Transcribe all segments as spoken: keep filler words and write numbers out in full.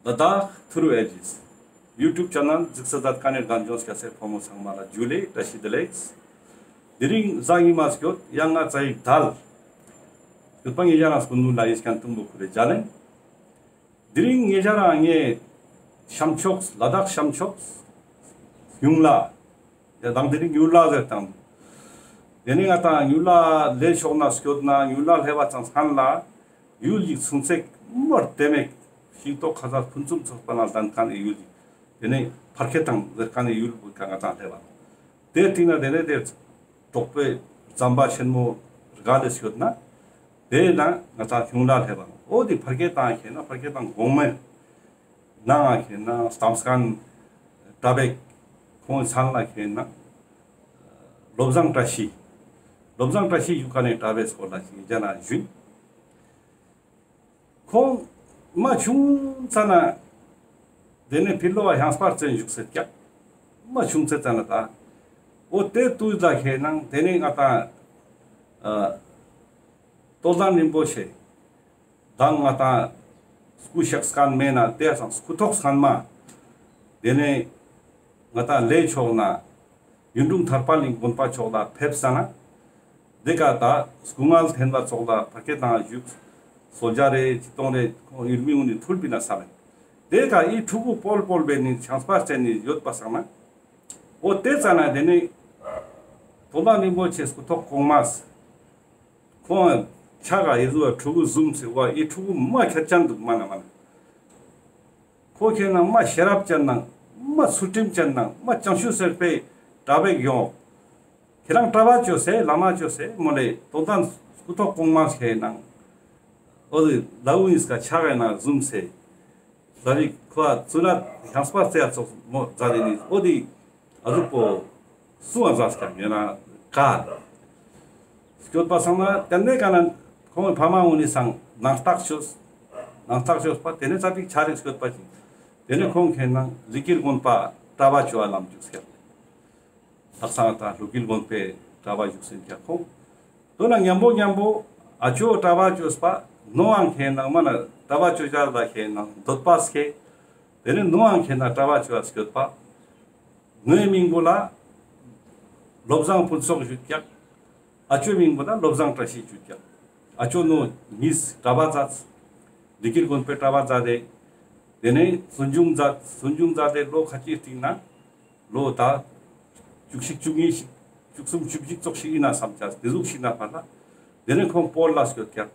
ལ་དྭགས་ཐུརུ་ཨེ་ཇིས་ཡུ་ཊུབ་ཆེ་ནལ་གཟིགས་ས་མཛད་མཁན་ནི་རྒན་གཞོན་སྐྱ་སེར་ཕོ་མོ་ཚང་མ་ལ་ཇུ་ལེ་བཀྲ་ཤིས་བདེ་ལེགས། དེ་རིང་གཟའ་ཉི་མ་སྐྱོད་ཡང་ང་ཙ་ཡིག་དལ། སྐྱོད་པ་ངེད་ཅག་རང་སྐུ་ནུ་ལ་ཡིས་ཀྱང་ཐུང་པོ་ཁུ་རེ་ཇ་ལེན། དེ་རིང་ངེད་ཅག་རང་ངའི་ཤམ་ཕྱོགས་ལ་དྭགས་ཤམ་ཕྱོགས་ཡུང་ལ། ཡ་དང་དེ་རིང་ཡུལ་ལ་ཟེར་དང་། དེ་ནི་ང་དང་ཡུལ་ལ་ལས་ཕྱོགས་ན་སྐྱོད་ན་ཡུལ་ལ་སླེབས་པ་ཙང་སྔན་ལ། ཡུལ་གྱི་ཚུན་ཚད་མར་དེ་མེད་ཤིང་ཏོག་ཁ་ཟས་ཕུན་སུམ་ཚོགས་པ་ན་ལྡན་མཁན་ནི་ཡུལ་གྱི། དེ་ནི་ཕར་ཁེ་དང་ཟེར་མཁན་ནི་ཡུལ་བོ་ཀ་ང་དང་སླེབས་པ། དེ་སྟིང་ན་དེ་ནི་དེ་གྲོགས་པོའི་ཟམ་པ་ཆེན་མོ་རྒ་ལས་སྐྱོད་ན། དེ་ན་ང་དང་ཁྱུང་ལ་སླེབས་པ། འོ་དེ་ཕར་ཁེ་དང་ཁེ་ན་ཕར་ཁེ་དང་གོང་མའི་ནང་ང་ཁེ་ན་སྟམ་སྐན་གྲྭ་པའི་ཁོང་ཚང་ལ་ཁེ་ན་བློ་བཟང་བཀྲ་ཤིས། བློ་བཟང་བཀྲ་ཤིས་ཡུལ་ཀ་ནས་གྲྭ་པའི་སྐོར་ལ་ཞིག་རྒྱ་ན་ཞུས། ཁོང་མ་ཆུང་ཙ་ན་དེ་ནས་ཕི་ལོ་བ་ཧང་སྤར་ཙན་བཞུགས་སེ་ཀྱག། མ་ཆུང་ཙེ་ཙ་ན་ད། འོ་དེ་དུས་ལ་ཁེ་ན་དེ་ནས་ང་དང་ཨ་རྟོགས་ལྡན་རིན་པོ་ཆེ་དང་ང་དང་སྐུ་གཤེགས་མཁན་མེད་ན་དེ་སང་སྐུ་ཐོག་སྔན་མ་དེ་ནས་ང་དང་ལས་ཕྱོགས་ན། གཡུང་དྲུང་ཐར་པ་གླིང་དགོན་པ་ཕྱོགས་ལ་ཕེབས་ས་ན། དེ་ཀ་ད་སྐུ་ངལ་ཐེན་པ་ཚོགས་ལ་ཕ་སྐད་དང་བཞུགས། གསོལ་ཇ་རེ་ཅི་གཏོང་རེ་ཁོང་ཡུལ་མི་གུན་ནི་ཐུལ་པི་ན་ས་མེད། དེ་ཀ་ཨི་ཕྲུ་གུ་པོལ་པོལ་བེ་ནི་ཆང་སྤར་ཅན་ནི་ཡོད་པ་སང་ན། འོ་དེ་ཙ་ན་དེ་ནི་རྟོགས་ལྡན་རིན་པོ་ཆེ་སྐུ་ཐོག་གོང་མ་ཁོང་ཆ་ག་ཨི་ཟུ་བ་ཕྲུ་གུ་ཟུམ་སེ་བ་ཨི་ཕྲུ་གུ་མ་ཁྱད་ཅན་འདུག་མ་ན་མ་ན། ཁོ་ཁེ་ན་མ་ཤེས་རབ་ཅན་ནང་མ་ཚུལ་ཁྲིམས་ཅན་ནང་མ་བྱང་ཆུབ་སེམས་དཔའི་གྲྭ་པ་ཡོང་། ཁྱེད་རང་གྲྭ་པ་བཅོས་སེ་བླ་མ་བཅོས་སེ་མོ་ལེ་རྟོགས་ལྡན་སྐུ་ཐོག་གོང་མ་ཁེ་ནང་། འོ་དེ་ལ་འུ་ཨིན་སྐ་ཆ་ག་ན་ཟུམ་སེ། ད་རིག་ཁོ་ཚུ་ན་ཧང་སྤར་ཙེ་ཡ་ཚོགས་མོ་ཛ་ལི་ནི་འོ་དེ། ཨ་ཟུག་པོ་སུ་ཨ་ཟ་སྐྱབས་ཉེ་ན་ཀ་སྐྱོད་པ་སང་ན་དེ་ནས་ཀ་ན་ཁོང་ཕ་མ་འུ་ནི་སང་ནང་རྟགས་ཤོས། ནང་རྟགས་ཤོས་པ་དེ་ནས་ཙ་པིག་ཆ་རིག་སྐྱོད་པ་ཅིག། དེ་ནས་ཁོང་ཁེ་ན་ལི་ཀིར་དགོན་པ་གྲྭ་པ་ཅོ་བ་ལམ་ཅུག་སྐྱབས། དག་སང་ད་ལུ་ཀིར་དགོན་པའི་གྲྭ་པ་བཞུགས་སེ་ཀྱག་ཁོང་། དོ་ན་མཉམ་པོ་མཉམ་པོ་ཨ་ཅོ་གྲྭ་པ་ཅོས་པ་ནོའང་ཁེ་ན་མ་ན་གྲྭ་པ་ཅོ་ཅ་ལ་ཁེ་ན་འདོད་པ་སྐྱེ། དེ་ནས་ནོའང་ཁེ་ན་གྲྭ་པ་ཅོ་བ་སྐྱོད་པ། ནོའི་མིང་པོ་ལ་བློ་བཟང་ཕུན་ཚོགས་ཞུ་ཀྱག། ཨ་ཅོའི་མིང་པོ་ལ་བློ་བཟང་བཀྲ་ཤིས་ཞུ་ཀྱག། ཨ་ཅོ་ནོ་ཉིས་གྲྭ་པ་མཛད། ལི་ཀིར་དགོན་པའི་གྲྭ་པ་མཛད་དེ། དེ་ནས་བཙུན་ཆུང་མཛད། བཙུན་ཆུང་མཛད་དེ་ལོ་ཁ་ཅིག་སྟིང་ན་ལོ་ད་བཅུ་གཅིག་བཅུ་གཉིས་ཤིག་བཅུ་གསུམ་བཅུ་བཞི་ཙོགས་ཤིག་ཡིན་ན་བསམ་ཅག་དེ་ཟུག་ཤིག་ན་ཕར་ལ། དེ་ནས་ཁོང་བོད་ལ་སྐྱོད་ཀྱག།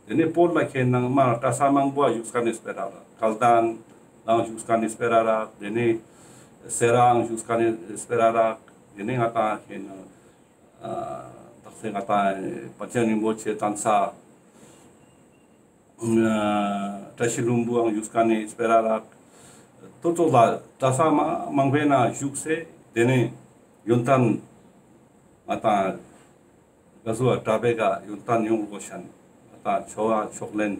དེ་ནས་བོད་ལ་ཁེ་ནང་མ་གྲྭ་ས་མང་པོ་བཞུགས་ཀ་ནས་སྤེ་ར་རག། དགའ་ལྡན་ལའང་བཞུགས་ཀ་ནས་སྤེ་ར་རག། དེ་ནས་སེ་རའང་བཞུགས་ཀ་ནས་སྤེ་ར་རག། དེ་ནས་ང་དང་ཁེ་ནང་ཨ་དག་ས་ང་དང་པཎ་ཆེན་རིན་པོ་ཆེ་གདན་ས་ཨ་བཀྲ་ཤིས་ལྷུན་པོའང་བཞུགས་ཀ་ནས་སྤེ་ར་རག། ཏོ་ཏོ་ལ་གྲྭ་ས་མ་མང་པོའི་ནང་བཞུགས་སེ་དེ་ནས་ཡོན་ཏན་ང་དང་ག་ཟུ་བ་གྲྭ་པའི་ཀ་ཡོན་ཏན་ཡོང་དགོས་ཤན། ད་ཆོ་ག་ཕྱག་ལེན་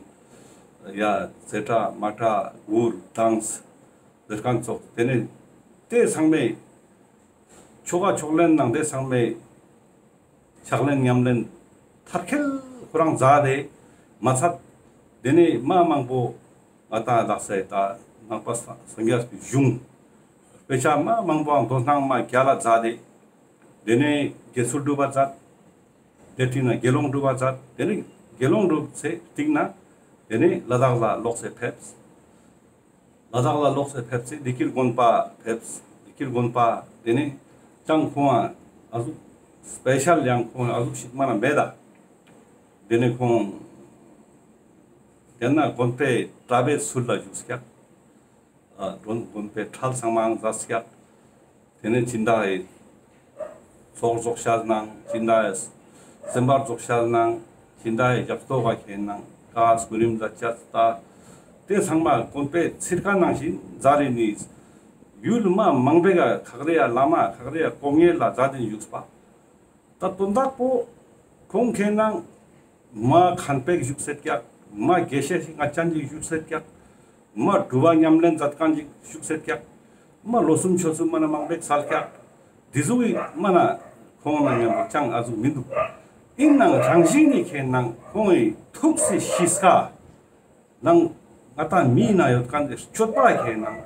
ཡ་ཙེ་ཏྲ་མ་ཏྲ་གུར་དང་ཟེར་ཁན་ཙོགས་དེ་ནས་དེ་ཚང་མའི་ཆོ་ག་ཕྱག་ལེན་ནང་དེ་ཚང་མའི་ཕྱག་ལེན་ཉམས་ལེན་མཐར་འཁྱོལ་ཁོ་རང་མཛད་དེ་མ་ཚད་དེ་ནས་མ་མང་པོ་ང་དང་ལག་སའི་ད་ནང་པ་སངས་རྒྱས་པའི་གཞུང་དཔེ་ཆ་མ་མང་པོའང་དོ་སྣང་མ་རྒྱལ་ལ་མཛད་དེ། དེ་ནས་དགེ་ཚུལ་སྒྲུབ་པ་མཛད། དེ་སྟིང་ན་དགེ་སློང་སྒྲུབ་པ་མཛད། དེ་ནས་དགེ་སློང་སྒྲུབ་སེ་སྟིང་ན་དེ་ནས་ལ་དྭགས་ལ་ལོག་སེ་ཕེབས། ལ་དྭགས་ལ་ལོག་སེ་ཕེབས་སེ་ལི་ཀིར་དགོན་པ་ཕེབས། ལི་ཀིར་དགོན་པ་དེ་ནས་ཀྱང་ཁོང་ཨ་ཟུག་སྤེ་ཤལ་ཡང་ཁོང་ཨ་ཟུག་ཞིག་མ་ན་མེད་ད། དེ་ནས་ཁོང་དེ་ན་དགོན་པའི་གྲྭ་པའི་ཚུལ་ལ་བཞུགས་ཀྱག། ཨ་དགོན་དགོན་པའི་ཁྲལ་ཚང་མའང་མཛད་ཀྱག། དེ་ནས་སྦྱིན་བདག་གི་ཚོགས་རྫོགས་ཤར་ནང་སྦྱིན་བདག་གི་སེམས་པ་རྫོགས་ཤར་ནང་སྦྱིན་བདག་གི་རྒྱབ་སྟོབས་ཀ་ཁེ་ནང་ཀ་སྐུ་རིམ་མཛད་ཅས་ད། དེ་ཚང་མ་དགོན་པའི་ཚིར་ཀ་ནང་བཞིན་མཛད་རེ་ནི། ཡུལ་མ་མང་པོའི་ཀ་ཁག་རེ་ཡ་བླ་མ་ཁག་རེ་ཡ་དཀོན་གཉེར་ལ་མཛད་དེ་བཞུགས་པ། ད་དོན་དག་པོ་ཁོང་ཁེ་ནང་མ་མཁན་པོ་ཞིག་བཞུགས་སེ་ཀྱག། མ་དགེ་བཤེས་ཤིག་ང་ཅན་ཞིག་བཞུགས་སེ་ཀྱག། མ་སྒྲུབ་པ་ཉམས་ལེན་མཛད་མཁན་ཞིག་བཞུགས་སེ་ཀྱག། མ་ལོ་གསུམ་ཆོས་གསུམ་མ་ན་མང་པོ་སལ་ཀྱག། དེ་ཟུག་གི་མ་ན་ཁོང་ན་མཉམ་པོ་ཅང་ཨ་ཟུག་མི་འདུག། ཨིན་ནང་རང་བཞིན་ནི་ཁེ་ནང་ཁོང་གི་ཐུགས་སི་གཤིས་ཀ་ནང་ ང་ཏང་མི་ན་ཡོད་ཁན་ཏེ་སྤྱོད་པ་ཁེ་ནང་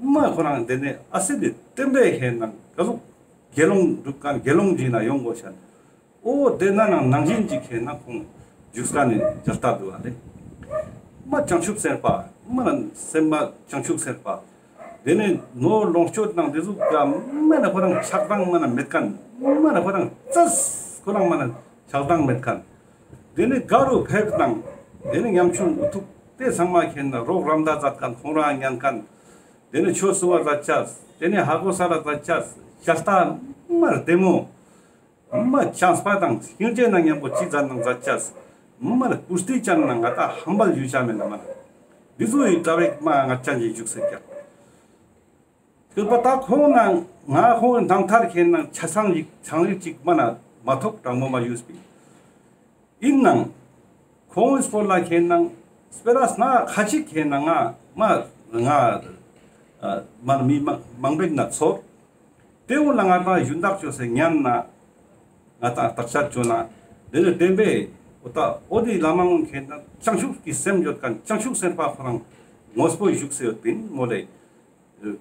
མ་ཁོ་རང་ཏེ་ནེ་ཨ་སེ་ཏེ་བསྟན་པའི་ཁེ་ནང་ག་ཟུག་དགེ་སློང་སྒྲུབ་ཁན་དགེ་སློང་ཞིག་ན་ཡོང་དགོས་ཤན། འོ་ཏེ་ན་ནང་ནང་བཞིན་ཅིག་ཁེ་ནང་ཁོང་བཞུགས་ཁན་ནི་མཇལ་ཏེ་འདུག་ཨ་ལེ། མ་བྱང་ཆུབ་སེམས་དཔའ་མ་ན་སེམས་མ་བྱང་ཆུབ་སེམས་དཔའ། ཏེ་ནེ་ནོར་ལོངས་སྤྱོད་ནང་ཏེ་ཟུག་ག་མ་ན་ཁོ་རང་ཆགས་སྡང་མ་ན་མེད་ཁན། མ་ན་ཁོ་རང་ཙ་ཁོ་རང་མ་ན་ཆགས་སྡང་མེད་ཁན། ཏེ་ནེ་ག་རུ་ཕེབས་ནང་ཏེ་ནེ་ཉམ་ཆུང་འུ་ཐུག་ཏེ་ཚང་མ་ཁེ་ནང་རོགས་རམ་ད་མཛད་ཁན་ཁོང་རང་ཉན་ཁན། ཏེ་ནེ་ཆོས་གསུང་བ་མཛད་ཅས། ཏེ་ནེ་ཧ་གོ་ས་ལ་མཛད་ཅས། ཤ་སྟག་མ་རྡེ་མོ། མ་བྱམས་པ་དང་སྙིང་རྗེ་ནང་མཉམ་པོ་ཅིག་མཛད་ནང་མཛད་ཅས། མ་ལ་ཀུར་སྟི་ཅན་ནང་ང་ཏང་ཧམ་པ་ལ་ཡུལ་ཆ་མེད་ན་མ་ལ། འདི་ཚོ་ཡི་གྲྭ་བའི་མ་ང་ཅན་གྱི་བཞུགས་སེ་ཀྱག། ཁྱོད་པ་ད་ཁོང་ནང་ང་ཁོང་རྣམ་ཐར་ཁེ་ནང་ཆ་ཚང་ཡིག་ཚང་ཡིག་ཅིག་མ་ན་མ་ཐོག་དྲང་མོ་མ་ཡོད་པིན། ཨིན་ནང་ཁོང་གི་སྐོར་ལ་ཁེ་ནང་སྤེ་ར་སྣ་ཁ་ཅིག་ཁེ་ནང་ང་མ་ང་མ་མི་མང་པོ་ན་ཚོར། ཏེ་འོ་ལ་ང་ཏང་ཞུན་དག་ཅོས་སེ་ཉན་ན་ང་ཏང་བརྟག་དཔྱད་ཅོ་ན་ཏེ་ནེ་བདེན་པའི་འོ་ད་འོ་དེ་བླ་མ་ངོ་ཁེ་ནང་བྱང་ཆུབ་ཀྱི་སེམས་ཡོད་ཁན་བྱང་ཆུབ་སེམས་དཔའ་ཁོ་རང་ངོས་པོ་བཞུགས་སེ་ཡོད་པིན་མོ་ལེ།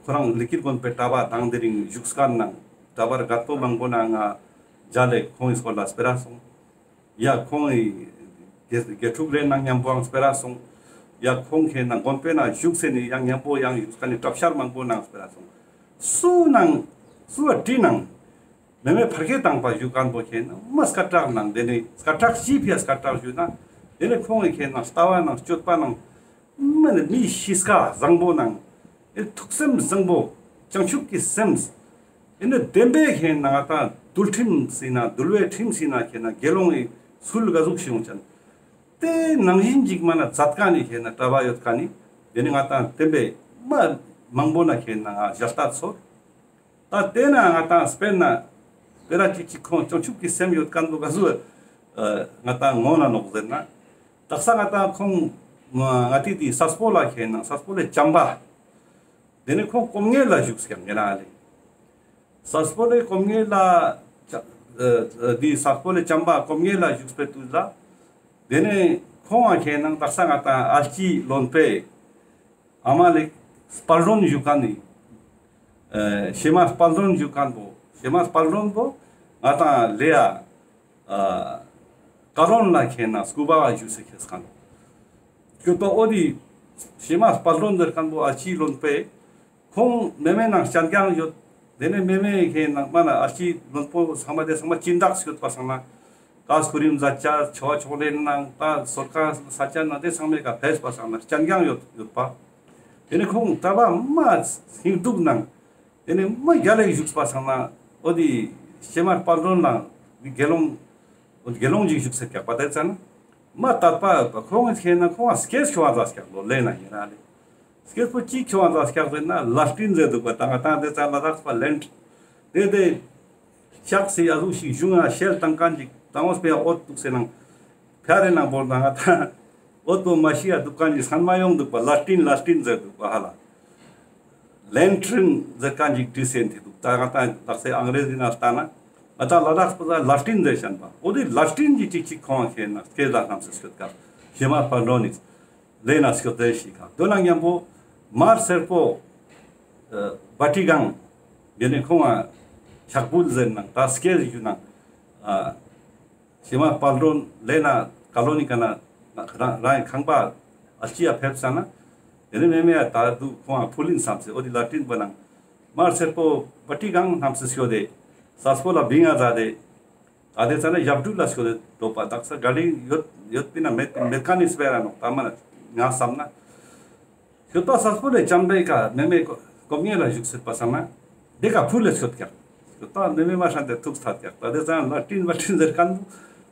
ཁོ་རང་ལི་ཀིར་དགོན་པའི་གྲྭ་པ་དང་དེ་རིང་བཞུགས་སྒར་ནང་གྲྭ་པ་རྒད་པོ་མང་པོ་ནང་ང་མཇལ་ལེ་ཁོང་གི་སྐོར་ལ་སྤེ་ར་སོང་། ཡ་ཁོང་གི་དགེ་དགེ་ཕྲུག་ལེ་ནང་མཉམ་པོའང་སྤེ་ར་སོང་། ཡ་ཁོང་ཁེ་ནང་དགོན་པའི་ནང་བཞུགས་སེ་ནི་ཡང་མཉམ་པོ་ཡང་བཞུགས་ཁན་ནི་གྲྭ་ཤག་མང་པོ་ནང་སྤེ་ར་སོང་། སུ་ནང་སུ་བ་ཏི་ནང་མེ་མེ་ཕར་ཁེ་དང་པ་བཞུགས་ཁན་པོ་ཁེ་ནང་མ་སྐད་གྲགས་ནང་ཏེ་ནེ་སྐད་གྲགས་ཅི་ཕི་ཡ་སྐད་གྲགས་ཞུ་ན་ཏེ་ནེ་ཁོང་གི་ཁེ་ནང་ལྟ་བ་ནང་སྤྱོད་པ་ནང་མ་ནི་མི་གཤིས་ཀ་བཟང་པོ་ནང་ཨེ་ཐུགས་སེམས་བཟང་པོ་བྱང་ཆུབ་ཀྱི་སེམས། ཨེ་ནི་བདེན་པའི་ཁེ་ནང་ང་ཏང་འདུལ་ཁྲིམས་སི་ན་འདུལ་བའི་ཁྲིམས་སི་ན་ཁེ་ནང་དགེ་སློང་གི་ཚུལ་ག་ཟུག་ཤིག་ཡོང་ཅན། ཏེ་ནང་བཞིན་ཅིག་མ་ན་མཛད་ཁན་ནི་ཁེ་ནང་གྲྭ་པ་ཡོད་ཁན་ནི་ཏེ་ནི་ང་ཏང་བདེན་པའི་མ་མང་པོ་ན་ཁེ་ནང་ང་ཞལ་ལྟ་ཚོར། ད་ཏེ་ན་ང་ཏང་སྤེར་ན་སྤེ་ར་ཅིག་ཅིག་ཁོང་བྱང་ཆུབ་ཀྱི་སེམས་ཡོད་ཁན་པོ་ག་ཟུག་ང་ཏང་ངོ་ན་ནོག་ཟེར་ན། དག་ས་ང་ཏང་ཁོང་ང་ཏི་དི་སས་པོ་ལ་ཁེ་ནང་སས་པོ་ལེ་བྱམས་པ། ཏེ་ནེ་ཁོང་སྒོམ་ངེས་ལ་བཞུགས་ཀྱག་ངེ་རང་ལེ། སས་པོ་ལེ་སྒོམ་ངེས་ལ་ཅ་ཨ་ཨ་དི་སས་པོ་ལེ་བྱམས་པ་སྒོམ་ངེས་ལ་བཞུགས་པའི་དུས་ལ། ཏེ་ནེ་ཁོང་ང་ཁེ་ནང་དག་ས་ང་ཏང་ཨལ་ཅི་ལོན་པེ། ཨ་མ་ལེ་དཔལ་སྒྲོན་བཞུགས་ཁན་ནི། ཨེ་ཤེ་མ་དཔལ་སྒྲོན་བཞུགས་ཁན་པོ། ཤེ་མ་དཔལ་སྒྲོན་པོ་ང་ཏང་ལེ་ཡ་ཨ་ཀ་རོན་ལ་ཁེ་ནང་སྐུ་པ་བ་བཞུགས་སེ་ཁེ་ཁན། ཁྱོད་པ་འོ་དི་ཤེ་མ་དཔལ་སྒྲོན་ཟེར་ཁན་པོ་ཨལ་ཅི་ལོན་པེ། ཁོང་མེ་མེ་ནང་སྤྱན་རྒྱང་ཡོད། ཏེ་ནེ་མེ་མེ་ཁེ་ནང་མ་ན་ཨལ་ཅི་ལོན་པོ་ཚང་མ་ཏེ་ཚང་མ་སྦྱིན་བདག་སྐྱོད་པ་སང་ན། ཀ་སྐུ་རིམ་མཛད་ཅས་ཆོ་བ་ཆོ་ལེ་ནང་ད་སོར་ཀ་ས་ཆ་ནང་ཏེ་ཚང་མའི་ཀ་ཕེབས་པ་སང་ན་སྤྱན་རྒྱང་ཡོད་ཡོད་པ། ཏེ་ནེ་ཁོང་གྲྭ་པ་མ་སྙིང་སྡུག་ནང་ཏེ་ནེ་མ་རྒྱལ་ལ་བཞུགས་པ་སང་ན་འོ་དི་ཤེ་མ་དཔལ་སྒྲོན་ལ་དགེ་སློང་འོ་དགེ་སློང་ཅིག་བཞུགས་སེ་ཀྱག་པ་ཏེ་ཙ་ན་མ་དད་པ་ཁོང་ཁེ་ནང་ཁོང་སྐྱེས་ཁྱོ་བ་ཛ་ཀྱག་ལོ་ལེ་ན་ཡིན་ན་ལེ། སྐྱེས་པོ་ཅིག་ཁྱོ་བ་ཛ་ཀྱག་ཟེར་ན་ལ་སྤྲིན་ཟེར་འདུག་པ་ད་ང་ཏང་ཏེ་ཙ་ལ་དྭགས་པ་ལན་ཏེ་ཏེ་ཤག་སེ་ཡ་ཟུག་ཞིག་གཞུང་ང་ཤེལ་བཏང་ཁན་ཅིག་དང་འོ་སྤེ་ཡ་འོད་འདུག་སེ་ནང་ཕ་རེ་ནང་བོར་ན་ང་ཏང་འོད་པོ་མ་ཤི་ཡ་འདུག་ཁན་ཅིག་སང་མ་ཡོང་འདུག་པ་ལ་སྤྲིན་ལ་སྤྲིན་ཟེར་འདུག་པ་ཧ་ལ། ལན་ཏྲིན་ཟེར་ཁན་ཅིག་བྲིས་སེ་འདི་འདུག་ད་ང་ཏང་དག་སེ་ཨང་རེ་ཟི་ནང་ལྟ་ན་ང་ཏང་ལ་དྭགས་པ་ལ་སྤྲིན་ཟེར་ཤན་པ་འོ་དེ་ལ་སྤྲིན་གྱི་ཅིག་ཅིག་ཁོང་ཁེ་ནང་སྐྱེས་ལ་ནམ་སེ་སྐྱོད་ཀ་ཤེ་མ་དཔལ་སྒྲོན་ནི་ལེ་ན་སྐྱོད་དེ་ཤི་ཁ་དོ་ན་མཉམ་པོ་མར་སེར་པོ་བ་ཏི་གང་དེ་ནེ་ཁོང་ང་ཕྱག་ཕུལ་ཟེར་ནང་ད་སྐྱེས་ཡུལ་ནང་ཤེ་མ་དཔལ་སྒྲོན་ལེ་ན་ཀ་ལོ་ནི་ཀ་ན་རང་རང་ཁང་པ་ཨ་ལྕི་ཡ་ཕེབས་ས་ན། དེ་ནེ་མེ་མེ་ཡ་ད་དུ་ཁོང་ང་ཕུལ་ལིན་བསམ་སེ་འོ་དེ་ལ་སྤྲིན་པོ་ནང་མར་སེར་པོ་བ་ཏི་གང་ནམ་སེ་སྐྱོད་དེ་ས་སྤོ་ལ་བིང་ང་ཛ་དེ། ད་དེ་ཙ་ན་ཞབས་དྲུག་ལ་སྐྱོད་དེ་འདོད་པ་དག་ས་ག་ལི་ཡོད་ཡོད་པིན་ན་མེད་མེད་ཁན་ནི་སྤེ་ར་ནོག་ད་མ་ན་ང་བསམ་ན། ཁྱོད་པ་ས་སྤོ་ལེ་བྱམས་པའི་ཀ་མེ་མེ་སྒོམ་ངེས་ལ་བཞུགས་སེ་པ་སང་ན། དེ་ཀ་ཕུལ་ལེ་སྐྱོད་ཀྱག་ཁྱོད་པ་མེ་མེ་མ་ཧྲན་དེ་ཐུགས་ཐད་ཀྱག་ད་དེ་ཙ་ན་ལ་སྤྲིན་མ་སྤྲིན་ཟེར་ཁན་